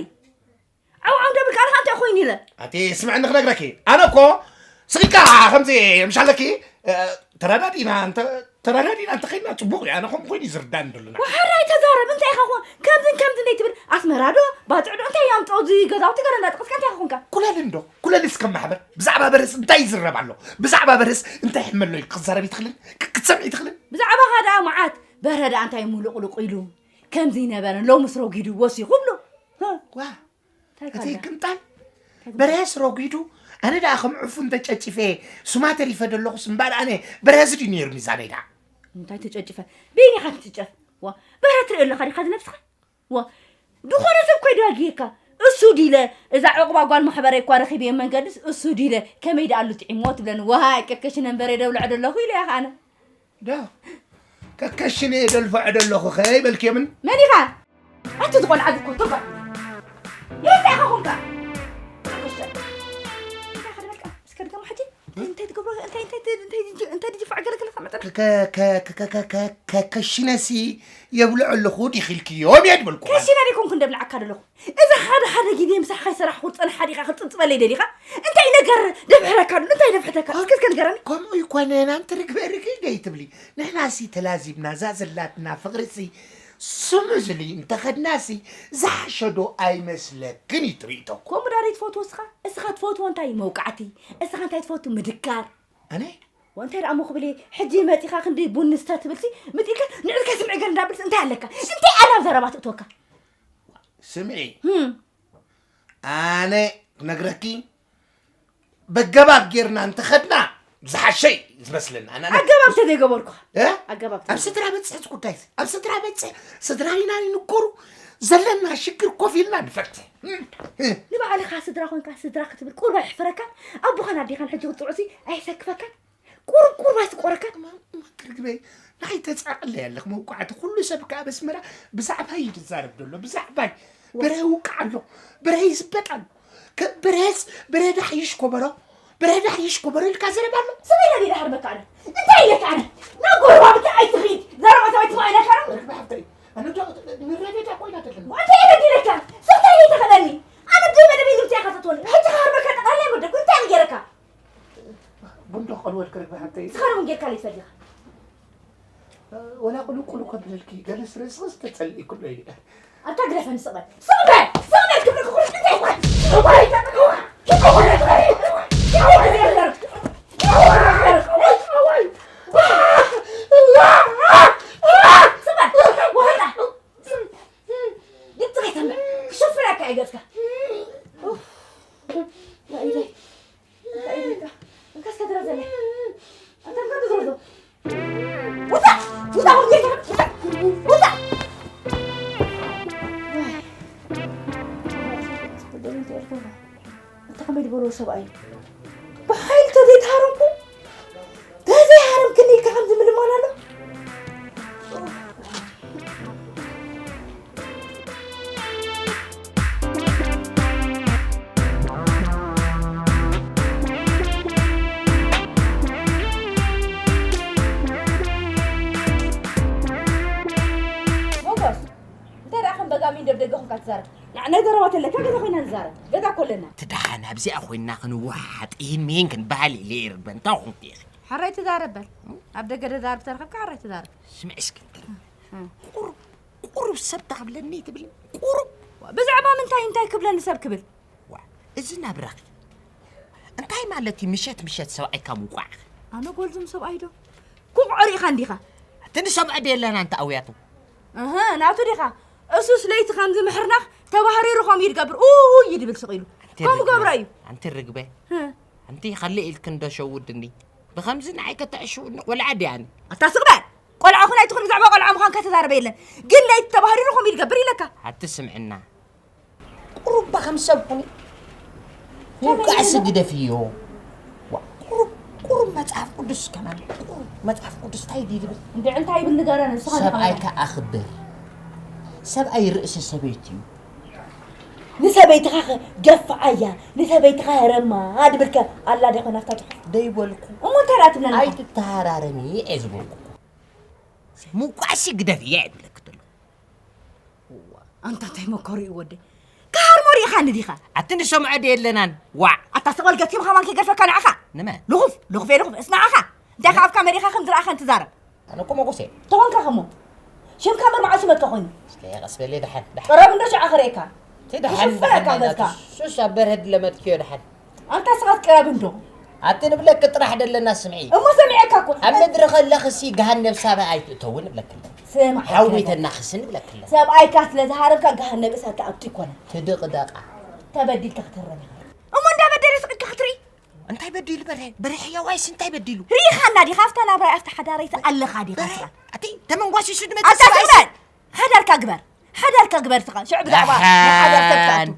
ዓው ዓው ደብል ቃልኻ እንታይ ኮይኑ ኢለ ኣቲ ስምዕኒ ክነግረኪ ኣነ እኮ ስቂልካ ከምዚ ምሽ ኣለኪ ተረዳዲእና እንተ ተረዳዲና እንተኸይድና ጽቡቕ እዩ። ኣነ ከምኡ ኮይኑ እዩ ዝርዳኒ ዘሎ። ዋሓራይ ተዛረብ። እንታይ ኢኻ ኾን ከምዝን ከምዝን ደይ ትብል? ኣስመራ ዶ ባጽዕ ዶ እንታይ ያምጦ እዚ ገዛውቲ ገለ እንዳጠቐስካ እንታይ ኢኻ ኾንካ? ኩለል እንዶ ኩለል እስከ ማሕበር ብዛዕባ በረስ እንታይ ይዝረብ ኣሎ? ብዛዕባ በረስ እንታይ ሕመሎ እዩ ክዛረብ ይትኽልን ክትሰምዕ ይትኽልን? ብዛዕባኻ ደኣ መዓት በረ ደኣ እንታይ ሙሉቕሉቕ ኢሉ ከምዚ ይነበረን ሎምስ ረጒዱ ወሲኹ ብሎ። ዋ እቲ ይቅምጣል በርሀስ ረጒዱ ኣነ ደኣ ከም ዕፉን ተጨጭፈ ሱማ ተሪፈ ደለኹስ እምበር ኣነ በርሀስ ድዩ ነይሩ ሚዛነይ ደኣ እንታይ ተጨጭፈ በይኒ ኢኻ ትጭጨፍ ዋ በርሀ ትርኢ ኣለኻ ዲኻ ዝነብስኻ ዋ ዝኾነ ሰብ ኮይዱ ኣግየካ እሱ ዲለ እዛ ዕቑባ ጓል ማሕበረ እኳ ረኺበ መንገድስ እሱ ዲለ ከመይ ደኣ ኣሉ ጥዒሞ ትብለኒ ዋይ ቀከሽ ነንበረ ደብልዖ ደለኹ ኢለ እያ ከኣነ ዶ ከከሽነ ደልፍዖ ደለኹ ከይበልክዮምን መን ኢኻ ኣቲ ዝኾን ዓዚ እኮ ቶባ የለ ኢኻ ኹንካ ከከሸ እንታይ ኸደ በቃ እስከ ድገሞ ሕጂ እንታይ ትገብሮ እንታይ እንታይ እንታይ እንታይ ድጅፋዕ ገለ ገለ ከመጠ ከከሽነሲ የብልዖ ኣለኹ ዲኺልክዮም እየ ድበልኩ ከሽነ ደይኮንኩ እንደብልዓካ ደለኹ እዚ ሓደ ሓደ ግዜ ምሳሕ ከይሰራሕኹ ዝፀንሓ ዲኻ ክትፅብፀበለይ ደሊኻ እንታይ ነገር ደፍሕረካ ኣሎ እንታይ ደፍሕተካ እስከ እስከ ንገረኒ ከምኡ ይኮነን ኣንቲ ርግበ ርግይ ደይትብሊ ንሕናሲ ተላዚብና እዛ ዘላትና ፍቕሪሲ ስምኡ ዝሊ እንተኸድናሲ ዝሓሸ ዶ ኣይመስለክን እዩ ትርኢቶ ከምኡ ዳረይ ትፈትዎ እስኻ እስኻ ትፈትዎ እንታይ መውቃዕቲ እስኻ እንታይ ትፈቱ ምድካር ኣነ ወንታይ ደኣ እሞ ክብል እየ ሕጂ መፂኻ ክንዲ ቡን ንስተ ትብልሲ ምፂእካ ንዕልካ ስምዒ ገር እንዳብልሲ እንታይ ኣለካ እንታይ ኣላብ ዘረባ ትእትወካ ስምዒ ኣነ ክነግረኪ በገባብ ጌርና እንተኸድና ዝሓሸ እዩ ዝመስለኒ ኣነ ኣነ ኣገባብ ተዘይገበርኩ እ? ኣገባብ ኣብ ስድራ በፅሒ እቲ ጉዳይ እዚ ኣብ ስድራ በፅሒ ስድራ ኢና ይንገሩ ዘለና ሽግር ኮፍ ኢልና ንፈትሕ እም፣ እ። ንባዕልኻ ስድራ ኮንካ ስድራ ክትብል ቁርባ ይሕፍረካን ኣቦኻን ኣዴኻን ሕጂ ክትፅውዑሲ ኣየሰክፈካን ቁሩብ ቁሩብ ኣይስቆረካን ክርግበይ ንዓይ ተጻቕለይ ኣለኽ መውቃዕቲ ኩሉ ሰብ ከኣ በስመራ ብዛዕባይ እዩ ዝዛረብ ዘሎ ብዛዕባይ በረ ይውቃዕ ኣሎ በረ ይዝበጥ ኣሎ ከ- በረስ በረ ዳሕይሽ ኮበሮ በረ ዳሕይሽ ኮበሮ ኢልካ ዘረብ ኣሎ ስበይ ናበይ ዳሕር መካነ እንታይ ኢለካ ኣነ ናብ ጎረባብቲ ኣይትኺድ ዘረባ ሰበይ ትኽእለካ ርግቢ ሓፍተይ ኣነ ዶ ንረደዳ ኮይና ደለና እንታይ ኢለ ዲለካ ስብታይ ዘይተኽእለኒ ኣነ ብዘይ መደበይ ልምታይ ኢኻ ተትወኒ ሕጂ ክሃርበካ ጠቕላላ ይመደብኩ እንታይ ኢለ ገይረካ ቡን ዶ ክቐልወልኪ ርግቢ ሓብተይ? ንስኻ ዶ ውን ጌርካለይ ትፈልጥ ኢኻ? ወላ ቁልቁል ከብለልኪ ገለስ ርእስኺ ዝተጸልኢ ኩሎ እዩ። ኣታ ግደፈኒ ስቕ በል ስቕ በል ስቕ በል ክብለኪ ኩሉ እንታይ ይኾን? ክሽፍነካ እዩ ገጽካ። እንታይ ኢለካ? እንታይ ኢለካ? እንካስ ከትረዘኒ። ኣንተ እንካ ትዝረዞ። ውጣ! ውጣ! ውጣ! ውጣ! ውጣ! ዋይ። ኣታ ከመይ ዝበሎ ሰብኣይ እዩ። ብሓይሊ ተዘይተሃረምኩ፣ ተዘይሃረምክኒ ኢልካ ከምዚ ምልማን ኣሎ። ሞጎስ፣ እንታይ ደኣ ከም በጋሚን ደብደገ ኹንካ ትዛረብ? ንዓና ዘረባ ተለካ ገዛ ኮይና ንዛረብ። ገዛ እኮ ኣለና። እቲ ደሓን ኣብዚኣ ኮይንና ክንወሓሓጥ ኢሂን ምሂን ክንበሃል ኢለ ይርበ። እንታይ ኹንኩ ኢኺ? ሕራይ ትዛረብ በል። ኣብ ደገ ደዛርብ ተረኸብካ ሕራይ ትዛረብ። ስምዒ እስኪ እንተ ቁሩብ ቁሩብ ሰብ ትሃብለኒ ትብሊ ቁሩብ ብዛዕባ ምንታይ እንታይ ክብለኒ ሰብ ክብል ዋ እዚ ናብራኺ እንታይ ማለት እዩ ምሸት ምሸት ሰብኣይካ ምውቃዕኺ ኣነ ጎልዝም ሰብኣይ ዶ ኩቕዖ ሪኢኻ እንዲኻ ኣቲ ንሰምዖ ዶ የለና እንተ ኣውያቱ እህ ናቱ ዲኻ እሱስ ለይቲ ከምዚ ምሕርናኽ ተባህሪሩ ከምኡ ይድገብር ኡይ ይድብል ስቕ ኢሉ ከምኡ ገብሮ እዩ ኣንቲ ርግበ ኣንቲ ኸልእ ኢልክን ዶ ሸውድኒ ብኸምዚ ንዓይ ከተዕሽውኒ ቆልዓ ድያኒ ኣታ ስቕ በል ቆልዓ ኹን ኣይትኹን ብዛዕባ ቆልዓ ምዃንካ ተዛረበ የለን ግን ለይቲ ተባህሪሩ ከምኡ ይድገብር ኢለካ ኣቲ ስምዕና ቁሩብ እባ ከም ሰብ ኩኒ። ምውቃዕሲ ግደፍዮ። ቁሩብ ቁሩብ መጽሓፍ ቅዱስ ከማን ቁሩብ መጽሓፍ ቅዱስ እንታይ ድዩ ዝብል? እንድዒ እንታይ ይብል ንገረኒ ንስኻ ዲኻ ሰብኣይካ ኣኽብር። ሰብኣይ ርእሲ ሰበይቲ እዩ። ንሰበይትኻ ኸ ገፍዓያ ንሰበይትኻ ህረማ ድብልከ ኣላ ዲኻ ናፍታ ትሑፍ? ደይበልኩ። እሞ እንታይ ደኣ ትብለኒ? ኣይትተሃራረሚ እየ ዝበልኩ። ምውቃዕሲ ግደፍያ እየ ዝብለኪ ዘለኹ። ኣንታ እንታይ መከሩ እዩ ወደይ ክሃርሞ ሪኢኻኒ ዲኻ ኣቲ ንሰምዖ ዶ የለናን ዋዕ ኣታ ሰቐል ገቲምኻ ማን ከይገድፈካ ንዓኻ ንመን ልኹፍ ልኹፍ እየ ልኹፍ እስ ንዓኻ እንታይ ከ ኣብካ መሪኻ ከም ዝረኣኻን ትዛረብ ኣነ እኮ መጎስ እየ። ተኾንካ ከሞ ሽምካ እምበር መዓስ መትካ ኮይኑ? እስከ ቀስ በሊ፣ ደሓን ደሓን። ቅረብ እንዶ ሽዓ ክርእየካ። እቲ ደሓን ክሽፈረካ ደሓን በልካ። እናቱ ሱስ ኣብ በርሀ ድለመጥክዮ ደሓን። ኣንታ ስኻ ትቅረብ እንዶ። ኣቲ ንብለኪ ጥራሕ ደለና ስምዒ። እሞ ሰሚዐካ እኮ። ኣብ ምድሪ ከለኺ ሲ ገሃነብ ሳባ ኣይትእተውን ንብለኪ ኣለና። ስምዒ ሓዊ ተናኽሲ ንብለኪ ኣለና። ሰብኣይካ ስለ ዝሃረምካ ገሃነብ እሳት ትኣቱ ኣይኮነን። ትድቕደቓ። ተበዲልካ ክትህረም ኢኻ። እሞ እንዳበደለ ስቕ ኢልካ ክትርኢ። እንታይ በዲሉ በርሀ? በርሀ ሕያዋይስ እንታይ በዲሉ? ርኢኻና ዲኻ? ኣብታ ናብራይ ኣብታ ሓዳረይ ኣለኻ ዲኻ? በርሀ፣ ኣቲ ተመንጓሲሱ ዝመጽእ ኣታ ሰብኣይ ዝም በል! ሓዳርካ ግበር። ሓዳርካ ግበር ስኻ። ሽዕ ብዛዕባ ናይ ሓዳር ሰብ ትኣቱ። ደሓን።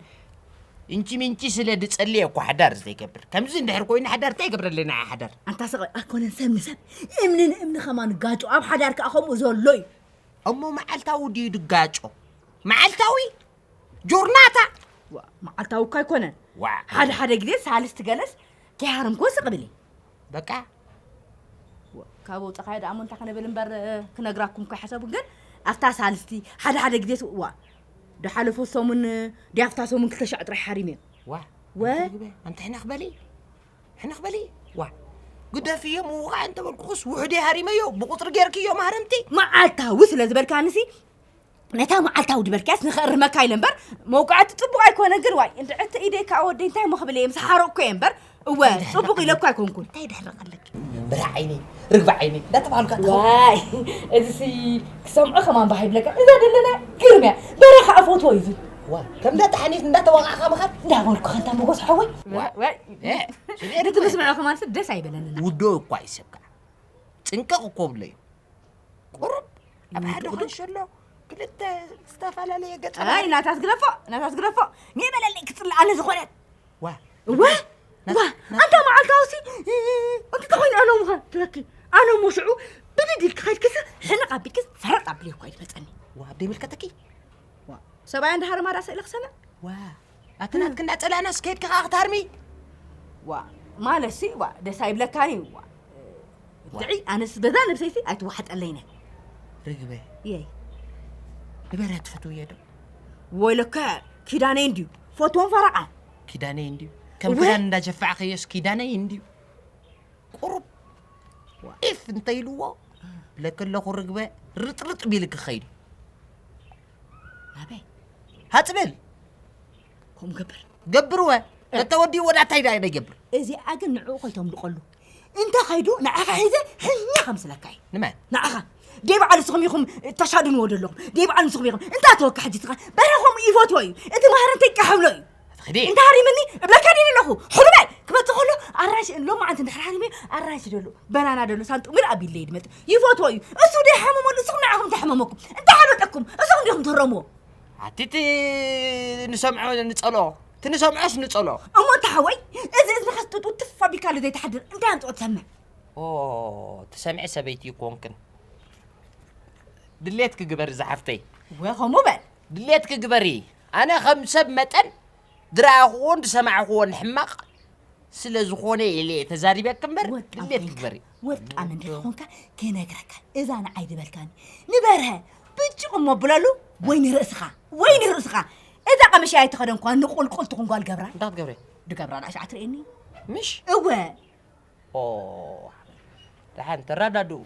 እንቺ ምንቺ ስለ ድጸልየ እኮ ሓዳር ዘይገብር። ከምዚ እንድሕር ኮይኑ ሓዳር እንታይ ይገብረለይ ንዓይ ሓዳር? ኣንታ ስቕ በል። ኣይኮነን ሰብ ንሰብ፣ እምኒ ንእምኒ ከማን ጋጮ። ኣብ ሓዳር ከኣ ከምኡ ዘሎ እዩ። እሞ መዓልታዊ ድዩ ድጋጮ? መዓልታዊ? ጆርናታ። ዋ፣ መዓልታዊ እኳ ኣይኮነን። ዋ። ሓደ ሓደ ግዜ ሳልስቲ ገለስ ከይሃረምክዎ ስቕ ብል እየ። በቃ። ዋ፣ ካብ ኣውጻኻዮ ደኣ እሞ እንታይ ክነብል እምበር፣ ክነግራኩም እኳ ኣይሓሰብኩን፣ ግን ኣብታ ሳልስቲ ሓደ ሓደ ግዜ ስ-፣ ዋ፣ ድሓለፈ ሰሙን ድያፍታ ሰሙን ክልተ ሻዕ ጥራሕ ሓሪመ። ዋ። ወ- ኣንቲ ርግበ፣ ኣንቲ ሕነኽ በሊ። ሕነኽ በሊ። ዋ። ግደፍዮ ምውቓዕ እንተበልኩኽስ ውሑድ እየ ሃሪመዮ። ብቁጽሪ ጌርክዮ ማህረምቲ። መዓልታዊ ስለ ዝበልካንሲ ነታ መዓልታዊ ድበልካያስ ንኸእርመካ ኢለ እምበር መውቃዕቲ ጽቡቕ ኣይኮነ ግን ዋይ እንድዕቲ ኢደይ ከዓ ወደይ እንታይ እሞ ክብል እየ ምስ ሓረቕኩ እየ እምበር እወ ጽቡቕ ኢለ እኮ ኣይኮንኩን እንታይ ድሕረቕ ኣለኪ ብራ ዓይነይ ርግቢ ዓይነይ እንዳተባሃልካ ዋይ እዚሲ ክሰምዖ ከማን ባህ ይብለካ እዛ ዘለና ግርም እያ በረኻ እፈትዎ እዩ ዝብል ዋ ከም እንዳተሓኒት እንዳተዋቃዕካ ምኻድ እንዳበልኩ ከንታ መጎስ ሓወይ ነቲ ምስምዖ ከማንስ ደስ ኣይበለንን ውዶ እኳ እዩ ሰብ ከዓ ጥንቅቕ እኮ ብለዩ ቁሩብ ኣብ ሓደ ቁዱቅ። ካንሸሎ ክልተ ዝተፈላለየ ገጸ ኣይ ባህሪ። ናታት ግደፎ ናታት ግደፎ ኒበለለይ ክትፅልኣኒ ዝኾነት ዋ እወ ና- ዋ ና- ኣንታ መዓልታውሲ እንተ ተኾይኑ ኣነ ምዃን ትረኪ ኣነ ሞ ሽዑ ብድድ ኢልኪ ከይድክሲ ሕንቕ ኣቢልክስ ፈረቕ ኣቢለ እኳ ይትመፀኒ ዋ ደይምልከተኪ ሰብኣይ እንድሃር ማዳ ስእለ ክሰምዕ ዋ ኣቲ ናትኪ እንዳጸላእናስ ከይድኪ ከኣ ክትሃርሚ ዋ ማለት ሲ ዋ ደስ ኣይብለካን እዩ ዋ ድዒ ኣነስ በዛ ነብሰይሲ ኣይትዋሕጠለይነ ርግበ የይ ንበረ ትፈትውየ ዶ ወይለከ ኪዳነይ እንድዩ ፈትዎም ፈረቓ ኪዳነይ እንድዩ ከም ክዳን እንዳጀፋዕኸዮስ ኪዳነይ እንድዩ ቁሩብ ኢፍ እንተይልዎ ብለኪ ኣለኹ ርግበ ርጥርጥ ቢልኪ ክኸይድ እዩ ናበይ ሃፅብል ከምኡ ገብር ገብርወ ተተወዲኡ ወዳታይ ዳ ይገብር እዚኣ ግን ንዕኡ ከይተምልቀሉ እንተ ኸይዱ ንዓኻ ሒዘ ሕኛ ከምስለካ እዩ ንመን ንዓኻ ደይ በዓል ንስኹም ኢኹም ተሻድንዎ ዘለኹም ደይ በዓል ንስኹም ኢኹም እንታ ተወካ ሕጂ ስኻ በረ ከምኡ ይፈትዎ እዩ እቲ ማህረ እንታይ ይቃሕብሎ እዩ ትኽዲ እንተ ሃሪምኒ እብለካ ድየ ኣለኹ ሕሩመይ ክመፅእ ከሎ ኣራንሽ ሎማዓንቲ እንድሕር ሃሪመ ኣራንሽ ደሎ በናና ደሎ ሳንጡ ምልእ ኣቢለይ ድመፅእ ይፈትዎ እዩ እሱ ደይ ሓመመሉ ንስኹም ንዓኹም እንታይ ሓመመኩም እንታይ ሓበጠኩም እሱኹም ዲኹም ትህረምዎ ኣቲ እቲ ንሰምዖ ንጸልኦ እቲ ንሰምዖስ ንጸልኦ እሞ እንተ ሓወይ እዚ እዝንኻስ ጥጡ ትፍ ኣቢልካሉ ዘይትሓድር እንታይ ኣምፅኦ ትሰምዕ ኦ ትሰምዒ ሰበይቲ ይኮንክን ድሌትኪ ግበሪ ዝሓፍተይ ወ ከምኡ በል ድሌትኪ ግበሪ ኣነ ከም ሰብ መጠን ዝረኣኽዎን ዝሰማዕኽዎን ሕማቕ ስለ ዝኾነ ኢለ እየ ተዛሪበኪ እምበር ወጣም ድሌት ኮይንካ- ግበሪ ወጣም እንድሕር ኮንካ ክነግረካ እዛ ንዓይ ዝበልካኒ ንበርሀ ብጭቕ እሞ ብለሉ ወይ ንርእስኻ ወይ ንርእስኻ እዛ ቀምሽ ኣይተኸደንኳ ንቁልቁል ትኹን ጓል ገብራ እንዳትገብሪ ድገብራ ንኣሽ ኣትርእየኒ ምሽ እወ ኦ ደሓን ተረዳድኡ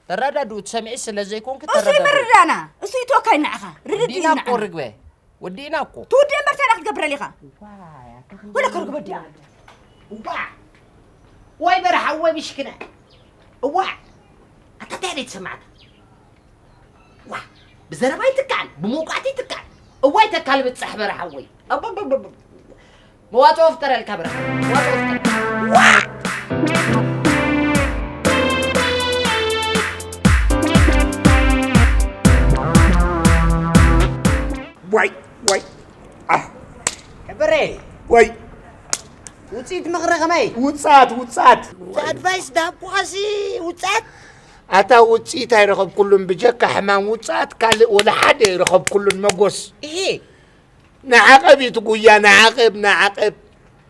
ተረዳድኡ ትሰምዒ ስለ ዘይኮንኪ እሱ ተረዳድኡ ይምርዳና እሱ ይተወካይ ንዓኻ ርድድ ወዲእና እኮ ንዓኻ ርግበ ወዲእና እኮ ትውድእ እምበር ታዲያ ክትገብር ኣሊኻ ዋላ ከርግበ ዲኣ እዋ ወይ በረሓ ወይ ምሽክነ እዋ ኣታ እንታይ ደይ ትሰማዕካ ዋ ብዘረባ ይትካል ብመውቃዕቲ ይትካል እዋይ ተካል ብጻሕ በረሓ ወይ ኣቦቦቦቦ መዋጽኦ ፍጠረልካ በረኻ መዋጽኦ ፍጠረልካ ዋይ ዋይ ኣህ ሕበረ ወይ ውፅኢት ምኽሪ ከመይ ውፃት ውፃት ኣድቫይስ ዳሃብኩኻሲ ውፃት ኣታ ውፅኢት ኣይረኸብኩሉን ብጀካ ሕማም ውፃት ካልእ ወላ ሓደ ኣይረኸብኩሉን መጎስ እሄ ንዓቐብ እዩ እቲ ጉያ ንዓቐብ ንዓቐብ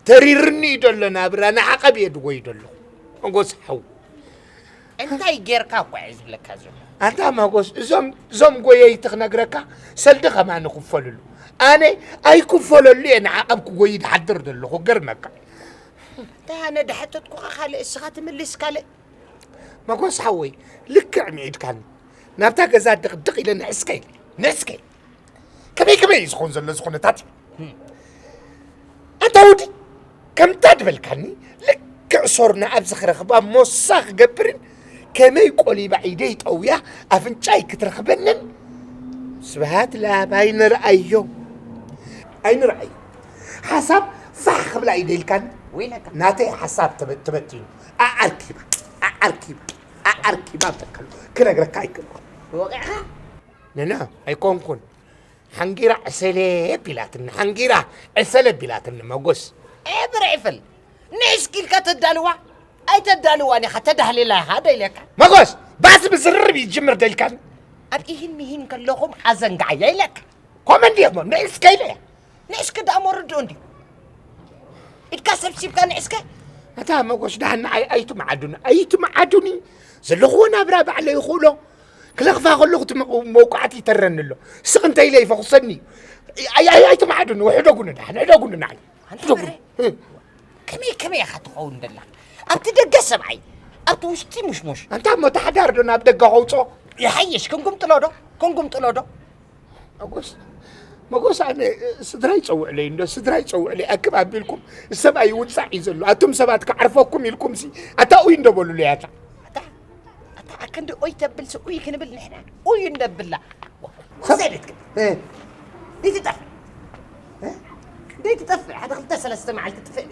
ተሪርኒ እዩ ደሎ ናብራ ንዓቐብ እየ ድጎይ ደሎ መጎስ ሓው እንታይ ጌርካ እኳ እየ ዝብለካ ዘሎ ኣንታ መጎስ እዞም እዞም ጎየይቲ ክነግረካ ሰልዲ ከማን ይኽፈሉሉ ኣነ ኣይክፈለሉ እየ ንዓቐብ ክጎይ ድሓድር ዘለኹ ገርመካ እንታይ ኣነ ድሓተትኩኻ ካልእ እስኻ ትምልስ ካልእ መጎስ ሓወይ፣ ልክዕ ምዒድካኒ። ናብታ ገዛ ድቕድቕ ኢለ ንዕስከ ኢለ፣ ንዕስከ ኢለ። ከመይ ከመይ እዩ ዝኸውን ዘሎ እዚ ኩነታት? ኣንታ ወዲ፣ ከምታ ድበልካኒ፣ ልክዕ ሶርና ኣብዚ ክረኽባ ሞሳ ክገብርን ከመይ ቆሊባ ኢደይ ጠውያ ኣፍንጫይ ክትረኽበንን። ስብሃት ለኣብ ኣይንርኣዮ። ኣይንርኣዮ። ሓሳብ ፋሕ ክብላ እዩ ደልካኒ። ወይለካ። ናተይ ሓሳብ ተበ-፣ ተበቲኑ። ኣዓርኪባ፣ ኣዓርኪባ፣ ኣዓርኪባ በልካሉ። ክነግረካ ኣይክእልኩን። ወቂዕኻ? ነና፣ ኣይኮንኩን። ሓንጊራ ዕሰለ ቢላትኒ፣ ሓንጊራ ዕሰለ ቢላትኒ መጎስ። ኤ ብርዒ ፈል፣ ንእሽኪ ኢልካ ተዳልዋ፣ ኣይተዳልዋን ኢኻ፣ ተዳህሊላ ኢኻ ዶ ኢለካ? መጎስ፣ ባስ ብዝርርብ ይጅምር ደልካኒ። ኣብ ኢሂን ሚሂን ከለኹም ኣዘንጋዓያ ኢለካ። ኮመንድ እየ እሞ፣ ንእስከ ኢለ እየ። ንእስከ ደኣ እሞ ርድኡ እንድዩ። ኢድካ ሰብሲብካ ንእስከ። ኣታ መጎስ፣ ደሓን ንዓይ ኣይትመዓዱኒ፣ ኣይትመዓዱኒ። ዘለኹዎ ናብራ ባዕለይ ይኽእሎ። ክለኽፋ ከለኹ እቲ መ-፣ መውቃዕቲ ይተረኒ ኣሎ። ስቕ እንተ ኢለ ይፈኹሰኒ። ኣይ-፣ ኣይ-፣ ኣይትመዓዱኒ፣ ሕደጉኒ ደሓን፣ ሕደጉኒ ንዓይ። ኣንታ ሕደጉኒ። በረ፣ እ። ከመይ፣ ከመይ ኢኻ ትኸውን ደላ? ኣብቲ ደገ ሰብኣይ፣ ኣብቲ ውሽጢ ሙሽሙሽ። ኣንታ እሞ እቲ ሓዳር ዶ ናብ ደገ ከውፅኦ? ይሓይሽ፣ ክንጉምጥሎ ዶ? ክንጉምጥሎ ዶ? መጎስ፣ መጎስ፣ ኣነ ስድራይ ጸውዕለይ እንዶ፣ ስድራይ ጸውዕለይ ኣክብ ኣቢልኩም፣ ሰብኣይ ውጻዕ እዩ ዘሎ። ኣቱም ሰባት ክዓርፈኩም ኢልኩም ሲ፣ ኣታ ኡይ እንዶ በሉለይ ኣታ። ኣታ፣ ኣታ ኣክንዲ ኦይ ተብል ሲ ኡይ ክንብል ንሕና ኡይ እንደብላ። ሰብ ወሰደት ግን። እ። ይትጠፍ። እ? ደይ ትጠፍ። ሓደ ክልተ ሰለስተ መዓልቲ ትጥፍእ።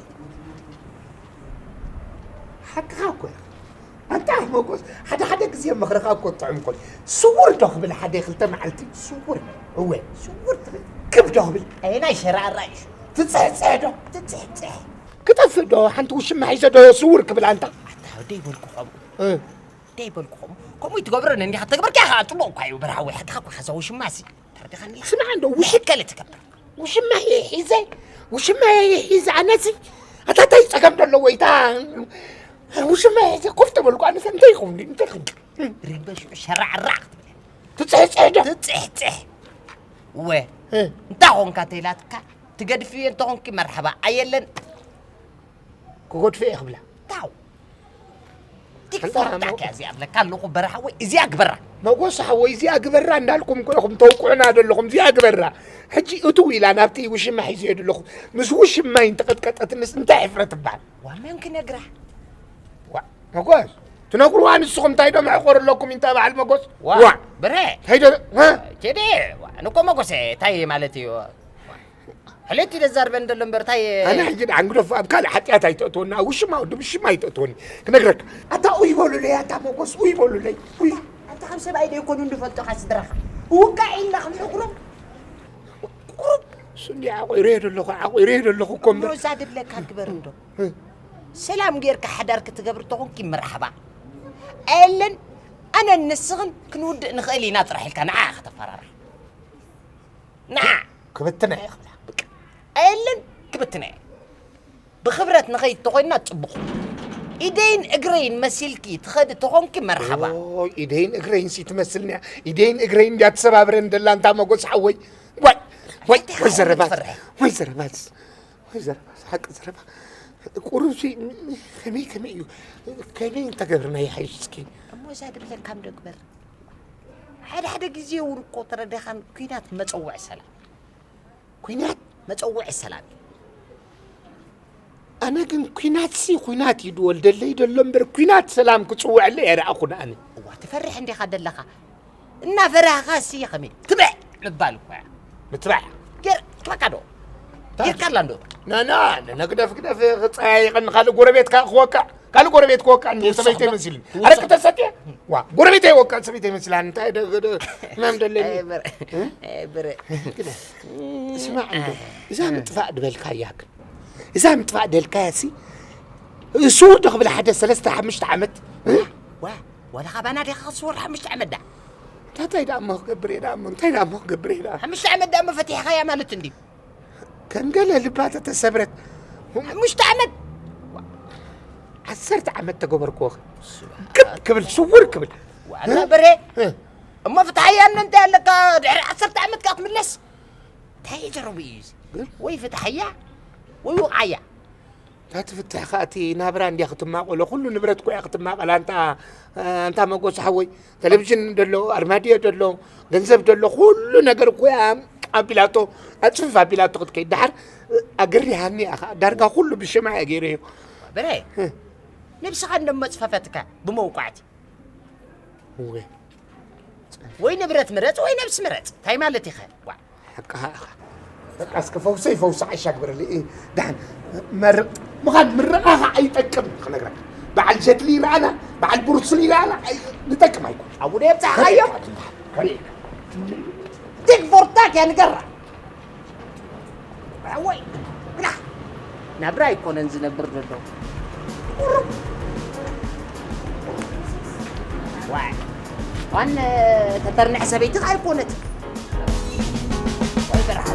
ሓቅኻ እኮ ኢኻ። ኣንታ መጎስ፣ ሓደ ሓደ ግዜ ምኽርኻ እኮ ጥዑም እኮ እዩ። ስውር ዶ ክብል ሓደ ክልተ መዓልቲ? ስውር። እወ፣ ስውር ትብል። ክብ ዶ ክብል? ኣየናይ ሸራራ እዩ? ትጽሕጽሕ ዶ? ትጽሕጽሕ። ክጠፍእ ዶ? ሓንቲ ውሽማ ሒዘ ዶ ስውር ክብል ኣንታ? ኣታ፣ ደይ በልኩ ከምኡ። እ። ደይ በልኩ ከምኡ። ከምኡ ይትገብረን እንዲኻ ተግበርካ ኢኻ። ጽቡቕ እኳ እዩ፣ በርሃ ወይ ሓቅኻ እኮ ኢኻ፣ እዛ ውሽማ ሲ። ተረዲኻኒ? ስምዓ እንዶ፣ ውሽ-፣ መሕከሊ ትገብር። ውሽማ እየ ሒዘ፣ ውሽማ እየ ሒዘ ኣነሲ። ኣታ እንታይ ጸገም ደለዎ? ኢታ ውሽማ እየ ሒዘ ኮፍ ተበልኩ ኣነሲ እንታይ ይኸውን? እንታይ ይኸውን? ሪበሽ ሸራዕራዕ ክትብል። ትጽሕጽሕ ዶ? ትጽሕጽሕ። ወ-፣ እ። እንታይ ኾንካ ተይላትካ? ትገድፍዮ እንተኾንኪ መርሓባ። ኣየለን። ክጎድፍ እየ ክብላ። ታው። ኣንታ ቲክቶክ እሞ- ዳካ እዚኣ ብለካ ኣለኹ በረኻ ወይ እዚኣ ግበራ። መጎስ ሓወይ፣ እዚኣ ግበራ እንዳልኩም እኮ ኢኹም ተውቅዑና ዘለኹም። እዚኣ ግበራ። ሕጂ እትው ኢላ ናብቲ ውሽማ ሒዘዮ ዘለኹ። ምስ ውሽማይ እንተቐጥቀጠትንስ እንታይ ሕፍረት ትበሃል? ዋ፣ መን ክነግራ? ዋ፣ መጎስ፣ ትነግሩዋ ንስኹም እንታይ ዶ መሕቆር ኣለኩም እንታ በዓል መጎስ? ዋ፣ ዋ። ብረ። እንታይ ዶ፣ እ? ቴዲ፣ ዋ፣ ንኮ መጎስ፣ እንታይ ማለት እዩ? ሕሌት እዩ ዘዛርበን ዘሎ እምበር፣ እንታይ ኣነ ሕጂ ደኣ እንግደፎ ኣብ ካልእ ሓጢኣት ኣይተእትወኒ፣ ኣብ ውሽማ ወዲ ውሽማ ኣይተእትወኒ። ክነግረካ። ኣታ ኡይ በሉለይ፣ ኣታ መጎስ፣ ኡይ በሉለይ። ኡይ። ኣታ ካብ ሰብኣይ ዶ ይኮኑ እንፈልጦኻ ስድራኻ? ውቃዕ ኢልና ክንነግሮም። ቁሩብ። እሱ እንዲ ዓቑረዮ ዘለኹ፣ ዓቑረዮ ዘለኹ እኮ እምበር። ሮዛ ድብለካ ግበር እንዶ። እ። ሰላም ጌርካ ሓዳር ክትገብር ተኾንኪ መርሓባ። ኣየለን ኣነን ንስኽን ክንውድእ ንኽእል ኢና ጥራሕ ኢልካ ንዓ ከተፈራርሕ። ንዓ። ክብትና እየ ክብላ። በቃ። ኣየለን ክብትና እየ። ብኽብረት ንኸይድ ተኾይንና ጽቡቕ። ኢደይን እግረይን መሲልኪ ትኸዲ ተኾንኪ መርሓባ። ኦይ፣ ኢደይን እግረይን ሲ ትመስልኒ እያ። ኢደይን እግረይን እንድያ ትሰባብረን ደላ እንታ መጎስ ሓወይ። ዋይ፣ ዋይ፣ እንታይ ወይ ሓወይ ዘረባት፣ ትፈርሕ? ወይ ዘረባት፣ ወይ ዘረባት፣ ሓቂ ዘረባ። ቁሩብ ሲ ከመይ፣ ከመይ እዩ? ከመይ እንተገብርና ይሓይሽ እስኪ? እሞ እዛ ድብለካ እምዶ ግበር። ሓደ ሓደ ግዜ እውን እኮ ተረዲኻን ኲናት መጸውዒ ሰላም። ኲናት? መጸውዒ ሰላም እዩ። ኣነ ግን ኲናት ሲ ኲናት እዩ ድወልደለይ ደሎ እምበር፣ ኲናት ሰላም ክጽውዐለይ ኣይረኣኹን ኣነ። እዋ፣ ትፈርሕ እንዲኻ ደለኻ። እናፈራህኻ ሲ ከመይ ትብዕ ምባል እኮ እያ። ምትባዕ? ጌር-፣ ትበቃ ዶ? ታ-፣ ጌርካ ኣላ እንዶ? ና፣ ና፣ ና፣ ግደፍ፣ ግደፍ፣ ክጸያየቐኒ ካልእ ጎረቤትካ ክወቅዕ፣ ካልእ ጎረቤት ክወቅዕ፣ እንዲ ትውስኽ ሰበይተይ ዶ? መሲሉኒ። ትውስኽ ኣረቂ ዶ? ተሰትየ? ዋ፣ ጎረቤተይ ወቅዕ፣ ሰበይተይ መሲላኒ። እንታይ ደ-፣ ደ-፣ ሕማም ደለኒ? ኣይ፣ ብረ-፣ እ? ኣይ፣ ብረ-፣ ግደፍ። ስማዕ እንዶ፣ እዛ ምጥፋእ ድበልካያ ግን፣ እዛ ምጥፋእ ደልካያ ሲ፣ ስውር ዶ ክብል ሓደ ሰለስተ ሓሙሽተ ዓመት? እ? ዋ፣ ዋላ ካባና ዲኻ ክትስወር ሓሙሽተ ዓመት ደኣ? እንታይ ደኣ እሞ ክገብር እየ ደኣ እሞ፣ እንታይ ደኣ እሞ ክገብር እየ ደኣ? ሓሙሽተ ዓመት ደኣ እሞ ፈቲሕኻያ ማለት እንድዩ። ከም ገለ ልባ ተተሰብረት። ሓሙሽተ ዓመት? ዓሰርተ ዓመት ተገበርክዎ። ስብሓት። ክብ ክብል፣ ስውር ክብል። ዋላ በሬ። እ። እሞ ፍትሓያ እነ እንታይ ኣለካ? ድሕሪ ዓሰርተ ዓመት ከኣ ትምለስ? እንታይ ዘረቡ እዩ እዚ? ግን ወይ ፍትሓያ፣ ወይ ውቕዓያ። እታ ትፍትሕ ከኣ እቲ ናብራ እንድያ ክትማቐሎ፣ ኩሉ ንብረት እኮ እያ ክትማቐል። ኣንታ፣ ኣንታ መጎስ ሓወይ፣ ቴሌቪዥን ደሎ፣ ኣርማድዮ ደሎ፣ ገንዘብ ደሎ፣ ኩሉ ነገር እኮ እያ ኣቢላቶ፣ ኣጽፍፍ ኣቢላቶ ክትከይድ። ደሓር ኣግሪሃኒ እያ ከኣ፣ ዳርጋ ኩሉ ብሽማ እያ ገይረዮ። በረ፣ ነብስኻ እንደመጽፈፈትካ ብመውቃዕቲ። እወ። ወይ ንብረት ምረጽ ወይ ነብሲ ምረጽ። እንታይ ማለት ኢኸ? ዋ። ሓቅኻ ኢኻ። በቃ እስከ ፈውሰይ ፈውሲ ዓሻ ግበረለይ። እ፣ ደሓን መር-፣ ምዃን ምርቓኻ ኣይጠቅም ክነግረካ። በዓል ጀትሊ ይረኣና፣ በዓል ብሩስሊ ይረኣና፣ ኣይ-፣ ንጠቅም ኣይኮን። ኣብኡ ዶ የብጻሕካዮ? ከመይ ኢልካ? ከመይ ኢልካ? ቲክ ፎር ታክ እያ ንገራ። ወይ ግዳ ናብራ ኣይኮነን ዝነብር ዘሎ። ቁሩብ ዋይ፣ ዋን ተተርንሕ ሰበይቲ ከኣ ኣይኮነት። ወይ በርሃ።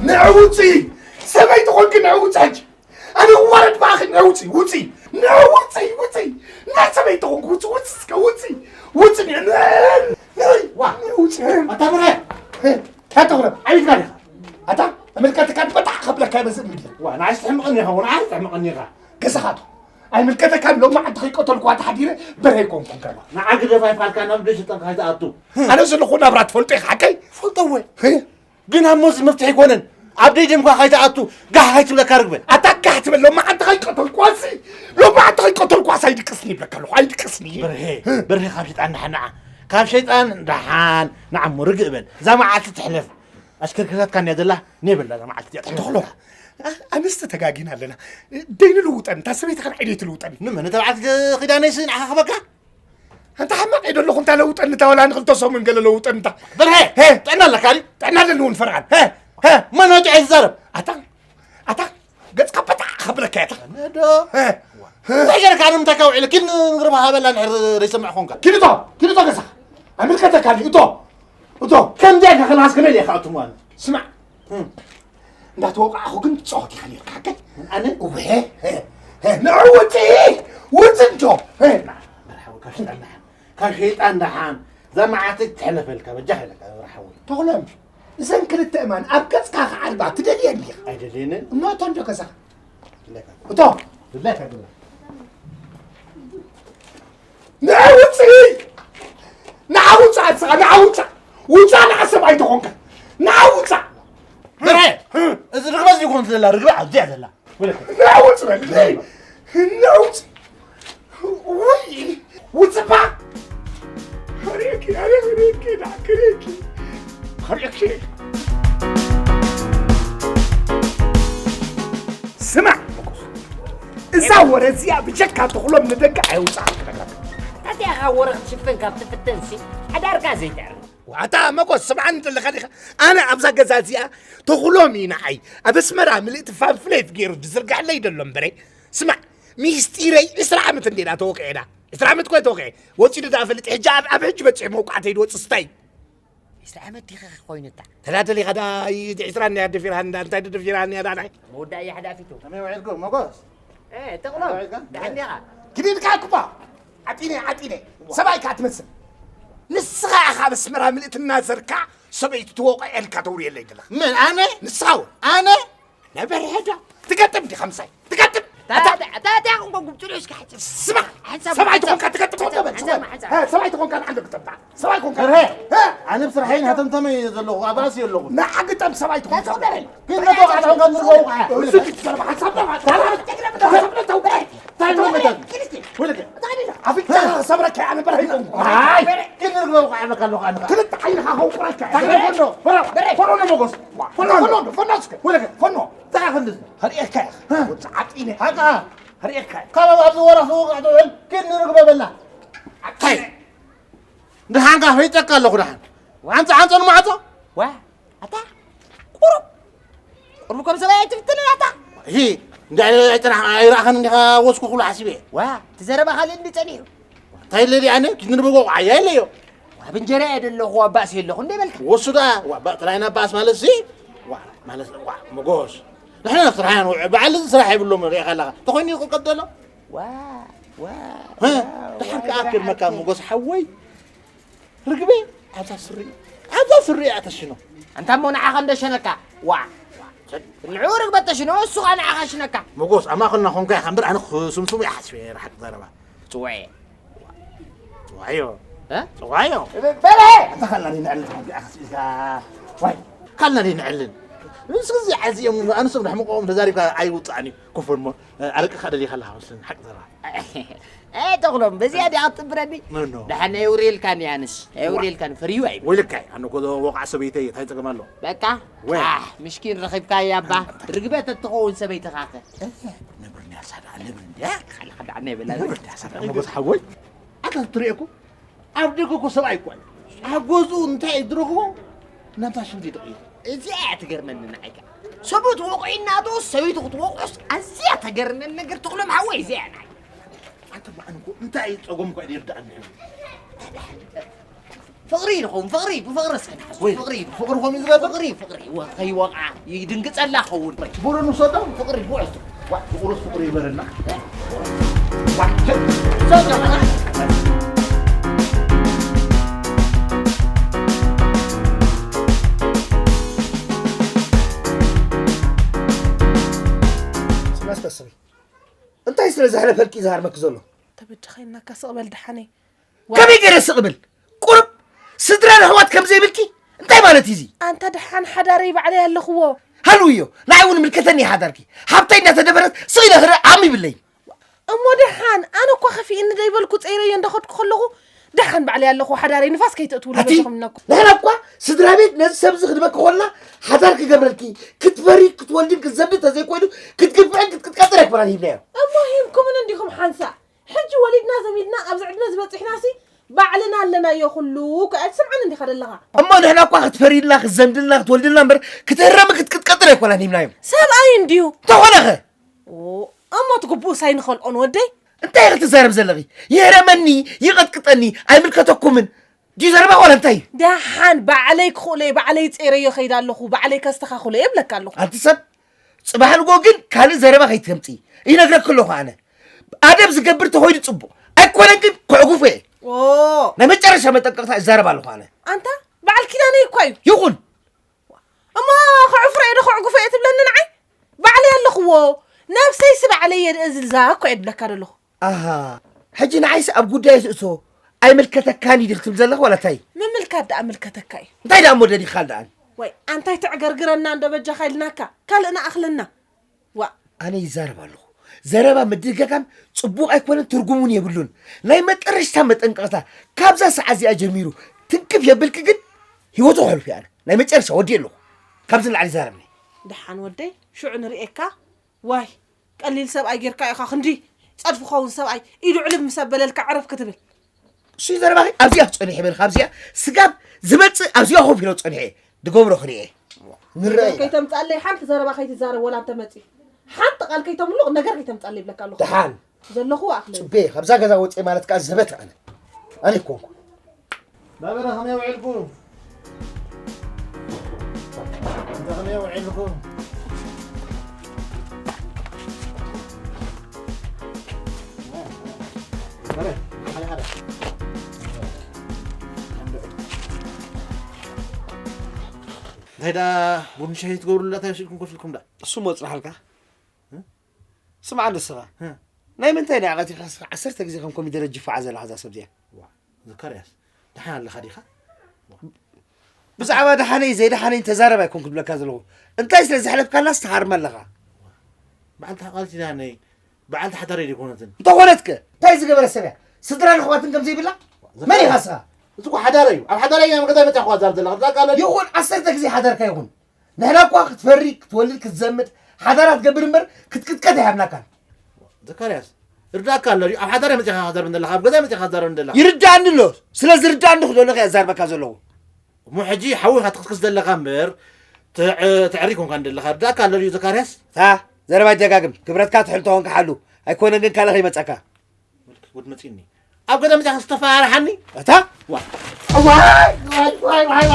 ንዕውፂ ሰበይቲ ኮንኪ ንዕውፂ ሕጂ። ኣነ ክዋረድ ብኣኺ፣ ንዕውፂ ውፂ፣ ንዕውፂ ውፂ፣ ናይ ሰበይቲ ኮንኪ ውፂ፣ ውፂ እስከ ውፂ፣ ውፂ ን-፣ ን-፣ ን-፣ ዋ። ንዕውፂ። ኣታ ብረ፣ ኣታ ብረ፣ ኣቤት ጋር ኣታ ኣመልካትካ በጣዕ ከብለካ ይመስል ሚድያ። ዋ፣ ንዓይ ትሕምቕኒ ኢኻ፣ ንዓይ ትሕምቕኒ ኢኻ። ገዛኻቶ ኣይምልከተካን። ሎሚ ዓዲ ከይቀተልኳ ተሓዲረ በረ ኣይኮንኩን ከማ። ንዓ ግደፍ ኣይፋልካ ናብ ደሽ ጠንካ ኣይትኣቱ። ኣነ ዘለኹ ናብራ ትፈልጦ ኢኻ ሓቀይ? ፈልጦ እወ። ህ? ግን ኣሞዚ መፍትሒ ኣይኮነን። ኣብ ደይ ደምኳ ከይትኣቱ ጋሕ ከይትብለካ ርግበ። ኣታ ጋሕ ትበል። ሎሚ ዓዲ ከይቀተልኳሲ፣ ሎሚ ዓዲ ከይቀተልኳሲ ኣይድቅስን ይብለካ ኣለኹ። ኣይድቅስን እየ። በርሄ፣ ህ? በርሄ ካብ ሸይጣን ደሓን ንዓ። ካብ ሸይጣን ደሓን ንዓ እሞ ርግእ በል። እዛ መዓልቲ ትሕለፍ። ኣሽከርክርታትካ እንድያ ዘላ፣ ኔበላ እዛ መዓልቲ እዚኣ ትሕለፍ ተኽሎ፣ ዘላ። ኣ-፣ ኣንስቲ ተጋጊና ኣለና። ደይ ንልውጠን፣ እታ ሰበይቲ ከን ዓይደይ ትልውጠን። ንመን? እታ በዓልቲ ኪዳነይሲ ንዓኻ ክበካ? ኣንታ ሓማቕ እየ ደለኹ፣ እንታ ለውጠኒ፣ እታ ወላ ንክልተ ሰሙን ገለ ለውጠኒ፣ እንታ። በርሄ፣ ሄ! ጥዕና ኣለካ ድዩ? ጥዕና ኣለኒ እውን ፈርዓን። ሄ! ሄ! መን ወጪ እየ ዝዛረብ? ኣታ፣ ኣታ፣ ገጽካ በጣዕ ከብለካ እየ፣ ኣታ። ነዶ። ሄ! እንታይ ገይርካ ንምንታይ ካብ ውዒለ? ኪድ ንግርማ ሃበላ እንድሕር ዘይሰምዕ ኾንካ። ኪድ እቶ፣ ኪድ እቶ ገዛኻ። ኣይምልከተካን እዩ፣ እቶ፣ እቶ። ከምዚኣ ኢልካ ከለኻስ ከመይ ኢለ እየ ክኣቱ ማለት? ስማዕ። እም። እንዳተወቃዕኹ ግን ትጻወት ኢኻ ነርካ፣ ሓቀይ? ኣነ? እወ፣ ሄ፣ ሄ፣ ንዑ ውጺ፣ ውጺ እንዶ። ሄ። መርሓባ፣ ካብ ሸይጣን ደሓን፣ ካብ ሸይጣን ደሓን፣ እዛ መዓልቲ ትሕለፈልካ፣ በጃኻ ኢለካ፣ መርሓባ። ተኽሎም፣ እዘን ክልተ እማን ኣብ ገጽካ ክዓርባ ትደልየን ዲኻ? ኣይደልየንን። እሞ እቶ እንዶ ገዛኻ። እቶ። ንዓ ውፅእ! ንዓ ውፅእ! ኣንስኻ ንዓ ውፅእ! ውፅእ! ንዓ ሰብ ኣይተኾንካ! ንዓ ውፅእ! በርሀ! እዚ ርግበ እዚ ይኮን ትደላ ርግበ ኣብዚኣ ዘላ። ንዓ ውፅእ በል! ንዓ ውፅእ! ውይ! ውፅእ ባ! ከርእየኪ፣ ኣነ ከርእየኪ፣ ንዓ ከርእየኪ! ከርእየኪ! ስማዕ! እዛ ወረ እዚኣ ብጀካ ተኽሎም ንደገ ኣየውፅኣን ክነግረካ። እንታይ ኢኻ ወረ ክትሽፍን ካብ ትፍተንሲ ሓዳርካ ዘይትዕርፍ። ዋታ መጎስ ስምዓኒ ዘለኻ ዲኻ? ኣነ ኣብዛ ገዛ እዚኣ ተኽሎም እዩ ንዓይ ኣብ ኣስመራ ምልእቲ ፋምፍሌት ገይሩ ዝዝርጋሐለይ ዘሎ እምበረይ። ስማዕ ሚስጢረይ ዕስራ ዓመት እንዴና ተወቂዐና። ዕስራ ዓመት እኮ ተወቂዐ። ወፂኡ ዶ ፈልጥ ሕጂ ኣብ ኣብ ሕጂ በፂሑ መውቃዕተይ ድወፅእ ስታይ። ዕስራ ዓመት ዲኻ ኮይኑታ? ተዳደሊኻ ዳ ዕስራ እንድያ ደፊራኒ ዳ እንታይ ደፊራኒ ዳ ናይ? መወዳእያ ሓዳፊቱ። ከመይ ውዒልኩም መጎስ? ኤ፣ ተቕሎም፣ ከመይ ውዒልካ? ደሓን ዲኻ? ክሊልካ እኮ ዓጢነ፣ ዓጢነ። ሰብኣይ ከኣ ትመስል። ንስኻ ኢኻ ኣብ ኣስመራ ምልእቲ እናዘርካ ሰበይቲ ትወቕዐልካ ተውርየለይ ዘለኻ። መን፣ ኣነ? ንስኻ እውን። ኣነ? ነበር ሄዳ ትገጥም ዲኻ ምሳይ? ትገጥም? ታ-፣ ኣታ ታ-፣ ታ-፣ ታ-፣ ቁም፣ ቁም፣ ቁም፣ ጽኑዕ እስከ ሓንሳብ። ስማ፣ ሓንሳብ፣ ሰብኣይ ሓንሳብ። ተኾንካ ትገጥም ሓንሳብ፣ ተበል፣ ሓንሳብ፣ ሓንሳብ። ሓንሳብ። ሀ፣ ሰብኣይ ተኾንካ ንዓንዶ ክትጠብጣ። ሰብኣይ ኮንካ። በርሀ፣ እ? ኣነ ብስርሐይ ናተምተመ እየ ዘለኹ፣ ኣብ ራእሲ የለኹ። ንዓ ግጠም ሰብኣይ ተኾንካ። ናጽ በል። ግን ነቶ ኣታ ኮንካ ንርገው ኸዓ። እሱ ትዛረብ ሓንሳብ ነው። ታላ ትግረም ነው። ሓንሳብ ነው። ተው። ታይ ነው መታት? ወለከ። ኣፍንጫ ሰብረካ ኣነ በርሀ ይኮንኩ። ኣይ፣ ግን ንርገው ኸዓ በቃ ኣለኹ ኣነ። ክልተ ዓይንኻ ከውቁረካ። ታላ ፈኖ፣ ፈኖ፣ ፈኖ ነው መጎስ። ፈኖ፣ ፈኖ፣ ፈኖ እስከ። ወለከ። ፈኖ። እንታይ ክንድዚ? ኸርእየካ ኢኻ። እ። ወዲ ዓጢነ። ሃቃ። ኸርእየካ ኢኻ። ካብ ኣብዚ ወረኽ ዝወቕዕ ትውዕል፣ ግን ንርግበ በላ። ዓጢነ። እንታይ? ደሓን ከኣ ፈይጠካ ኣለኹ ደሓን። ዓንጸ፣ ዓንጸ ንማዕጾ። ዋ፣ ኣታ፣ ቁሩብ። ቁሩብ ከም ሰብኣይ ኣይትፍትንን ኣታ። እሂ፣ እንታይ ኣይጥራሕ፣ ኣይረኣኸን እንዲኻ ወስኩ ኩሉ ሓሲበ። ዋ፣ እቲ ዘረባ ካልእ እንዲ ጸኒሑ። እንታይ ኢለ ድኣ ኣነ? ክንዲ ንበጎ ቋዓ ኢለዮ። ኣብ እንጀራ እየ ደለኹ፣ ኣብ ባእሲ የለኹ እንደ በልካ። ወሱ ደኣ፣ ዋ፣ ባ-፣ ጥራይና ባእስ ማለት ሲ? ዋ፣ ማለት፣ ዋ፣ መጎስ። ንሕና ስራሕ ንውዕል፣ በዓል እዚ ስራሕ የብሎም፣ ሪኢኻ ኣለኻ። ተኾይኑ ይቕልቀል ዘሎ? ዋ፣ ዋ፣ ህ? ዋ፣ ደሓን ዋ፣ ከኣ ዋ፣ ክድመካ ኣኬ። መጎስ ሓወይ። ርግበ፣ ኣብዛ ስሪ። ኣብዛ ስሪ እያ ተሽኖ። ኣንታ እሞ ንዓኻ እንደሸነካ። ዋ። ንዑ ርግበት ተሽኖ፣ እሱ ኸኣ ንዓኻ ሽነካ። መጎስ፣ ኣብ ማእኸልና ኾንካ ኢኻ እምበር፣ ኣነ ክስምስሙ እየ ሓስበ፣ ሓቂ ዘረባ። ጽውዐ። ጽውዓዮ። እ? ጽውዓዮ። በለ! ኣንታ ካልናኒ ንዕልል ተኾንካ ኢኻ ስኢልካ። ዋይ፣ ካልናኒ ንዕልል። ምስ ግዜ ዓዚኦም፣ ኣንሶም ደሕምቆም ተዛሪብካ ኣይውጽኣን እዩ። ኮፎን እሞ፣ ኣረቂ ኸኣ ደሊኻ ኣለኻ መስለኒ፣ ሓቂ ዘረባ። እ፣ ተኽሎም፣ በዚኣ ዲኣ ክትጥብረኒ? ኖ፣ ኖ። ደሓን ኣየውርየልካን እየ ኣነስ። ኣየውርየልካን፣ ፍርዩ ኣይብል። ወይልካ፣ ኣነ እኮ ወቕዓ ሰበይተይ እየ፣ እንታይ ጸገም ኣሎ? በቃ? ወይ። ኣሕ፣ ምሽኪን ረኺብካያ እባ። ርግበ ተትኸውን ሰበይትኻ ከ? እ፣ ነብር እንድያ ሳዳ፣ ነብር እንድያ። ካልኻ ደኣ ነይ በላ። ነብር እንድያ ሳዳ፣ ሞጎስ ሓወይ። ኣታ ትርእየኩ? ኣብ ደገ እኮ ሰብኣይ እኮ እዩ። ኣብ ገዝኡ እንታይ እዩ ዝረኽቦ? ናብታ ሽንቲ ይጥቕዩ። እዚኣ እያ ትገርመኒ ንዓይ ከኣ። ሰብኡት ወቑዒ እናእተወ ሰበይቱ ክትወቕዖስ ኣዝያ ተገርመኒ ነገር ተኽሎም ሓወይ እዚኣ እያ ንዓይ። ኣንተ እሞ ኣነ እኮ እንታይ እዩ ጸገምኳ ይርድኣኒ። ፍቕሪ ይኸውን፣ ፍቕሪ፣ ብፍቕሪ እስከ ንሓስብ። ወይ፣ ፍቕሪ፣ ፍቕሪ ከምኡ እዩ ዝገብር? ፍቕሪ፣ ፍቕሪ፣ ወ-፣ ከይወቕዓ ይድንግጸላ ኸውን። በሎ ንውሰዶ። ፍቕሪ፣ ብውዕልቱ። ዋ፣ ፍቕሩስ ፍቕሪ ይበለና። ዋ፣ ሰው ጀመራ። ስማስ ተስሪ። እንታይ ስለ ዘሕለፈልኪ ዝሃርመኪ ዘሎ? ተበጃኻ ኢልናካ ስቕ በል ደሓነይ። ከመይ ገይረ ስቕ ብል? ቁሩብ ስድራን ኣሕዋት ከም ዘይብልኪ እንታይ ማለት እዩ እዚ? ኣንታ ደሓን ሓዳረይ ባዕለይ ኣለኽዎ። ሃልውዮ፣ ንዓይ እውን ምልከተኒ እዩ ሓዳርኪ። ሃብተይ እናተደፈረት ስቕ ኢለ ክርኢ ዓቕሚ ይብለይን። እሞ ደሓን፣ ኣነ እኳ ከፊእኒ ደይበልኩ፣ ጸይረዮ እንዳኸድኩ ከለኹ፣ ደሓን ባዕለይ ኣለኹ፣ ሓዳረይ ንፋስ ከይተእትውሉ ኣቲ፣ በጃኹም ኢልናኩም። ንሕና እኳ ስድራ ቤት ነዚ ሰብዚ ክድበኪ ኮልና፣ ሓዳር ክገብረልኪ፣ ክትፈሪ፣ ክትወልድን ክትዘምድን ተዘይኮይኑ፣ ክትግፍዕን ክትቅጥቀጥን ኣይኮናን ሂብናዮ። እሞ ሂብኩምን እንዲኹም ሓንሳእ። ሕጂ ወሊድና ዘሚድና ኣብዚ ዕድመ ዝበጺሕናሲ ባዕልና ኣለናዮ ኩሉ እኮ እያ ትሰምዓኒ እንዲኻ ዘለኻ። እሞ ንሕና እኳ ክትፈርይልና፣ ክትዘምድልና፣ ክትወልድልና እምበር ክትህረሚ ክትቅጥቀጥን ኣይኮናን ሂብናዮም። ሰብኣይ እንድዩ። እንተኾነ ኸ? ኦ፣ እሞ እቲ ግቡእስ ኣይንኸልኦን ወደይ? እንታይ ኢኺ ትዛረቢ ዘለኺ? ይህረመኒ፣ ይቐጥቅጠኒ፣ ኣይምልከተኩምን። ድዩ ዘረባ ዋላ እንታይ እዩ? ደሓን ባዕለይ ክኽእሎ እየ፣ ባዕለይ ጸይረዮ ከይደ ኣለኹ፣ ባዕለይ ከስተኻኽሎ እየ እብለካ ኣለኹ። ኣንቲ ሰብ፣ ጽባሕ ንግሆ ግን ካልእ ዘረባ ከይተምጽኢ ይነግረኪ ኣለኹ ኣነ። ኣደብ ዝገብር ተኾይኑ ጽቡቕ፣ ኣይኮነን ግን ከዕጉፎ እየ። ኦ። ናይ መጨረሻ መጠንቀቕታ እዛረብ ኣለኹ ኣነ። ኣንታ በዓል ኪዳነይ እኳ እዩ። ይኹን። እሞ ከዕፍሮ እየ ዶ ከዕጉፎ እየ ትብለኒ ንዓይ? ባዕለይ ኣለኽዎ። ነብሰይሲ ባዕለይ እየ እዝልዛ እኮ እየ ድብለካ ዘለኹ። ኣሃ፣ ሕጂ ንዓይሲ ኣብ ጉዳይ ዝእቶ ኣይምልከተካን እዩ ድል ትብል ዘለኽ ዋላ እንታይ? ምምልካት ደኣ ምልከተካ እዩ። እንታይ ደኣ እሞ ደሊኻ ደኣን? ወይ ኣንታይ ተዕገርግረና እንዶ በጃኻ ኢልናካ፣ ካልእ ንኣኽለና። ዋእ። ኣነ ይዛረብ ኣለኹ። ዘረባ ምድግጋም ጽቡቕ ኣይኮነን፣ ትርጉም እውን የብሉን። ናይ መጠረሽታ መጠንቀቕታ፣ ካብዛ ሰዓት እዚኣ ጀሚሩ ትንክፍ የብልኪ ግን ህይወቱ ከሕልፉ እየ ኣነ። ናይ መጨረሻ ወዲኤ ኣለኹ። ካብዚ ንላዕሊ ይዛረብኒ። ደሓን ወደይ፣ ሽዑ ንርእየካ። ዋይ፣ ቀሊል ሰብኣይ ጌርካ ኢኻ ክንዲ ጸድፊ ኸውን ሰብኣይ ኢዱ ዕልብ ምስ ኣበለልካ ዕረፍ ክትብል። እሱ ዘረባኺ ኣብዚኣ ክጸንሕ ይበል፣ ካብዚኣ ስጋብ ዝመጽእ ኣብዚኣ ኮፍ ኢሎ ጸኒሐ ድገብሮ ክርእየ። ንረኣይ። ከይተምጻለይ ሓንቲ ዘረባ ከይትዛረብ ወላ እንተመጺ። ሓንቲ ቃል ከይተምልቕ ነገር ከይተምጻለይ ይብለካ ኣለኹ። ደሓን። ዘለኹ ኣኽለ። ጽቤ፣ ካብዛ ገዛ ወጽኤ ማለት ከኣ ዘበት ኣነ። ኣነ ይኮንኩ። ባበረ ከመይ ውዒልኩም? እንተ ከመይ ውዒልኩም? በረ፣ ሓደ ሓደ። እንታይ ደኣ ቡን ሻሂ ትገብሩላ እንታይ ወሲድኩም ኮፍ ኢልኩም ደኣ? እሱ እሞ ጽናሓልካ? እ? ስምዓ ንስኻ። እ? ናይ ምንታይ ናይ ዓቐት ኢልካ እስኻ ዓሰርተ ግዜ ከም ኮሚደረ ጅፋዓ ዘለኻ እዛ ሰብ እዚኣ? ዋ፣ ዘካርያስ፣ ደሓን ኣለኻ ዲኻ? ብዛዕባ ደሓነይ ዘይደሓነይ ተዛረብ ኣይኮንኩ ዝብለካ ዘለኹ። እንታይ ስለ ዘሕለፍካናስ ትሃርም ኣለኻ? በዓልቲ ቃል ኪዳነይ፣ በዓልቲ ሓዳረይ ዘይኮነትን። እንተኾነትከ? እንታይ ዝገበረ ሰብ እያ? ስድራን ኣሕዋትን ከም ዘይብላ? መን ኢኻ እስኻ? እዚ እኮ ሓዳረይ እዩ። ኣብ ሓዳረይ ኢና መገዳ መጽያ እኳ ዛር ዘለኻ። እዛ ቃል ይኹን፣ ዓሰርተ ግዜ ሓዳርካ ይኹን። ንሕና እኳ ክትፈሪ፣ ክትወልድ፣ ክትዘምድ፣ ሓዳራ ትገብር እምበር ክትቅጥቀጥ ኣይሃብናካን። ዘካርያስ፣ ርዳእካ ኣሎ ድዩ? ኣብ ሓዳር መጺኻ ክትዛረብ ዘለኻ፣ ኣብ ገዛ መጺኻ ክትዛረብ ዘለኻ። ይርዳእኒ ኣሎ። ስለ ዝርዳእኒ ክደሎ እየ ኣዛርበካ ዘለኹ። እሞ ሕጂ ሓዊኻ ትኽስክስ ዘለኻ እምበር፣ ትዕ-፣ ትዕሪ ኮንካ ዘለኻ። ርዳእካ ኣሎ ድዩ ዘካርያስ? ታ፣ ዘረባ ይደጋግም። ክብረትካ ትሕል ተኾንካ ሓሉ። ኣይኮነን ግን ካልእ ከይመጸካ። ምልክት ጉድ መጺኒ። ኣብ ገዛ መጺኻ ዝተፈራርሓኒ? እታ? ዋ። ዋይ፣ ዋይ፣ ዋይ።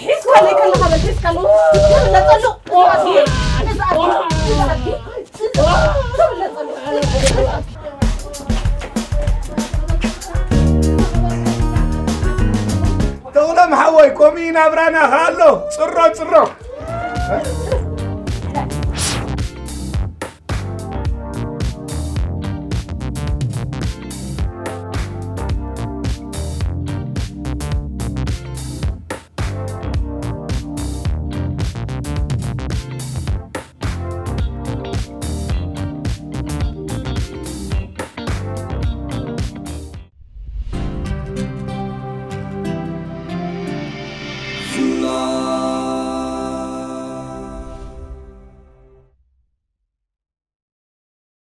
ሒዝካለይ ከለኻ በል፣ ሒዝካለይ። ትብለጸሉ። ተውሎም ሓወይ፣ ቆሚ ብራና ኣሎ ጽሮ ጽሮ።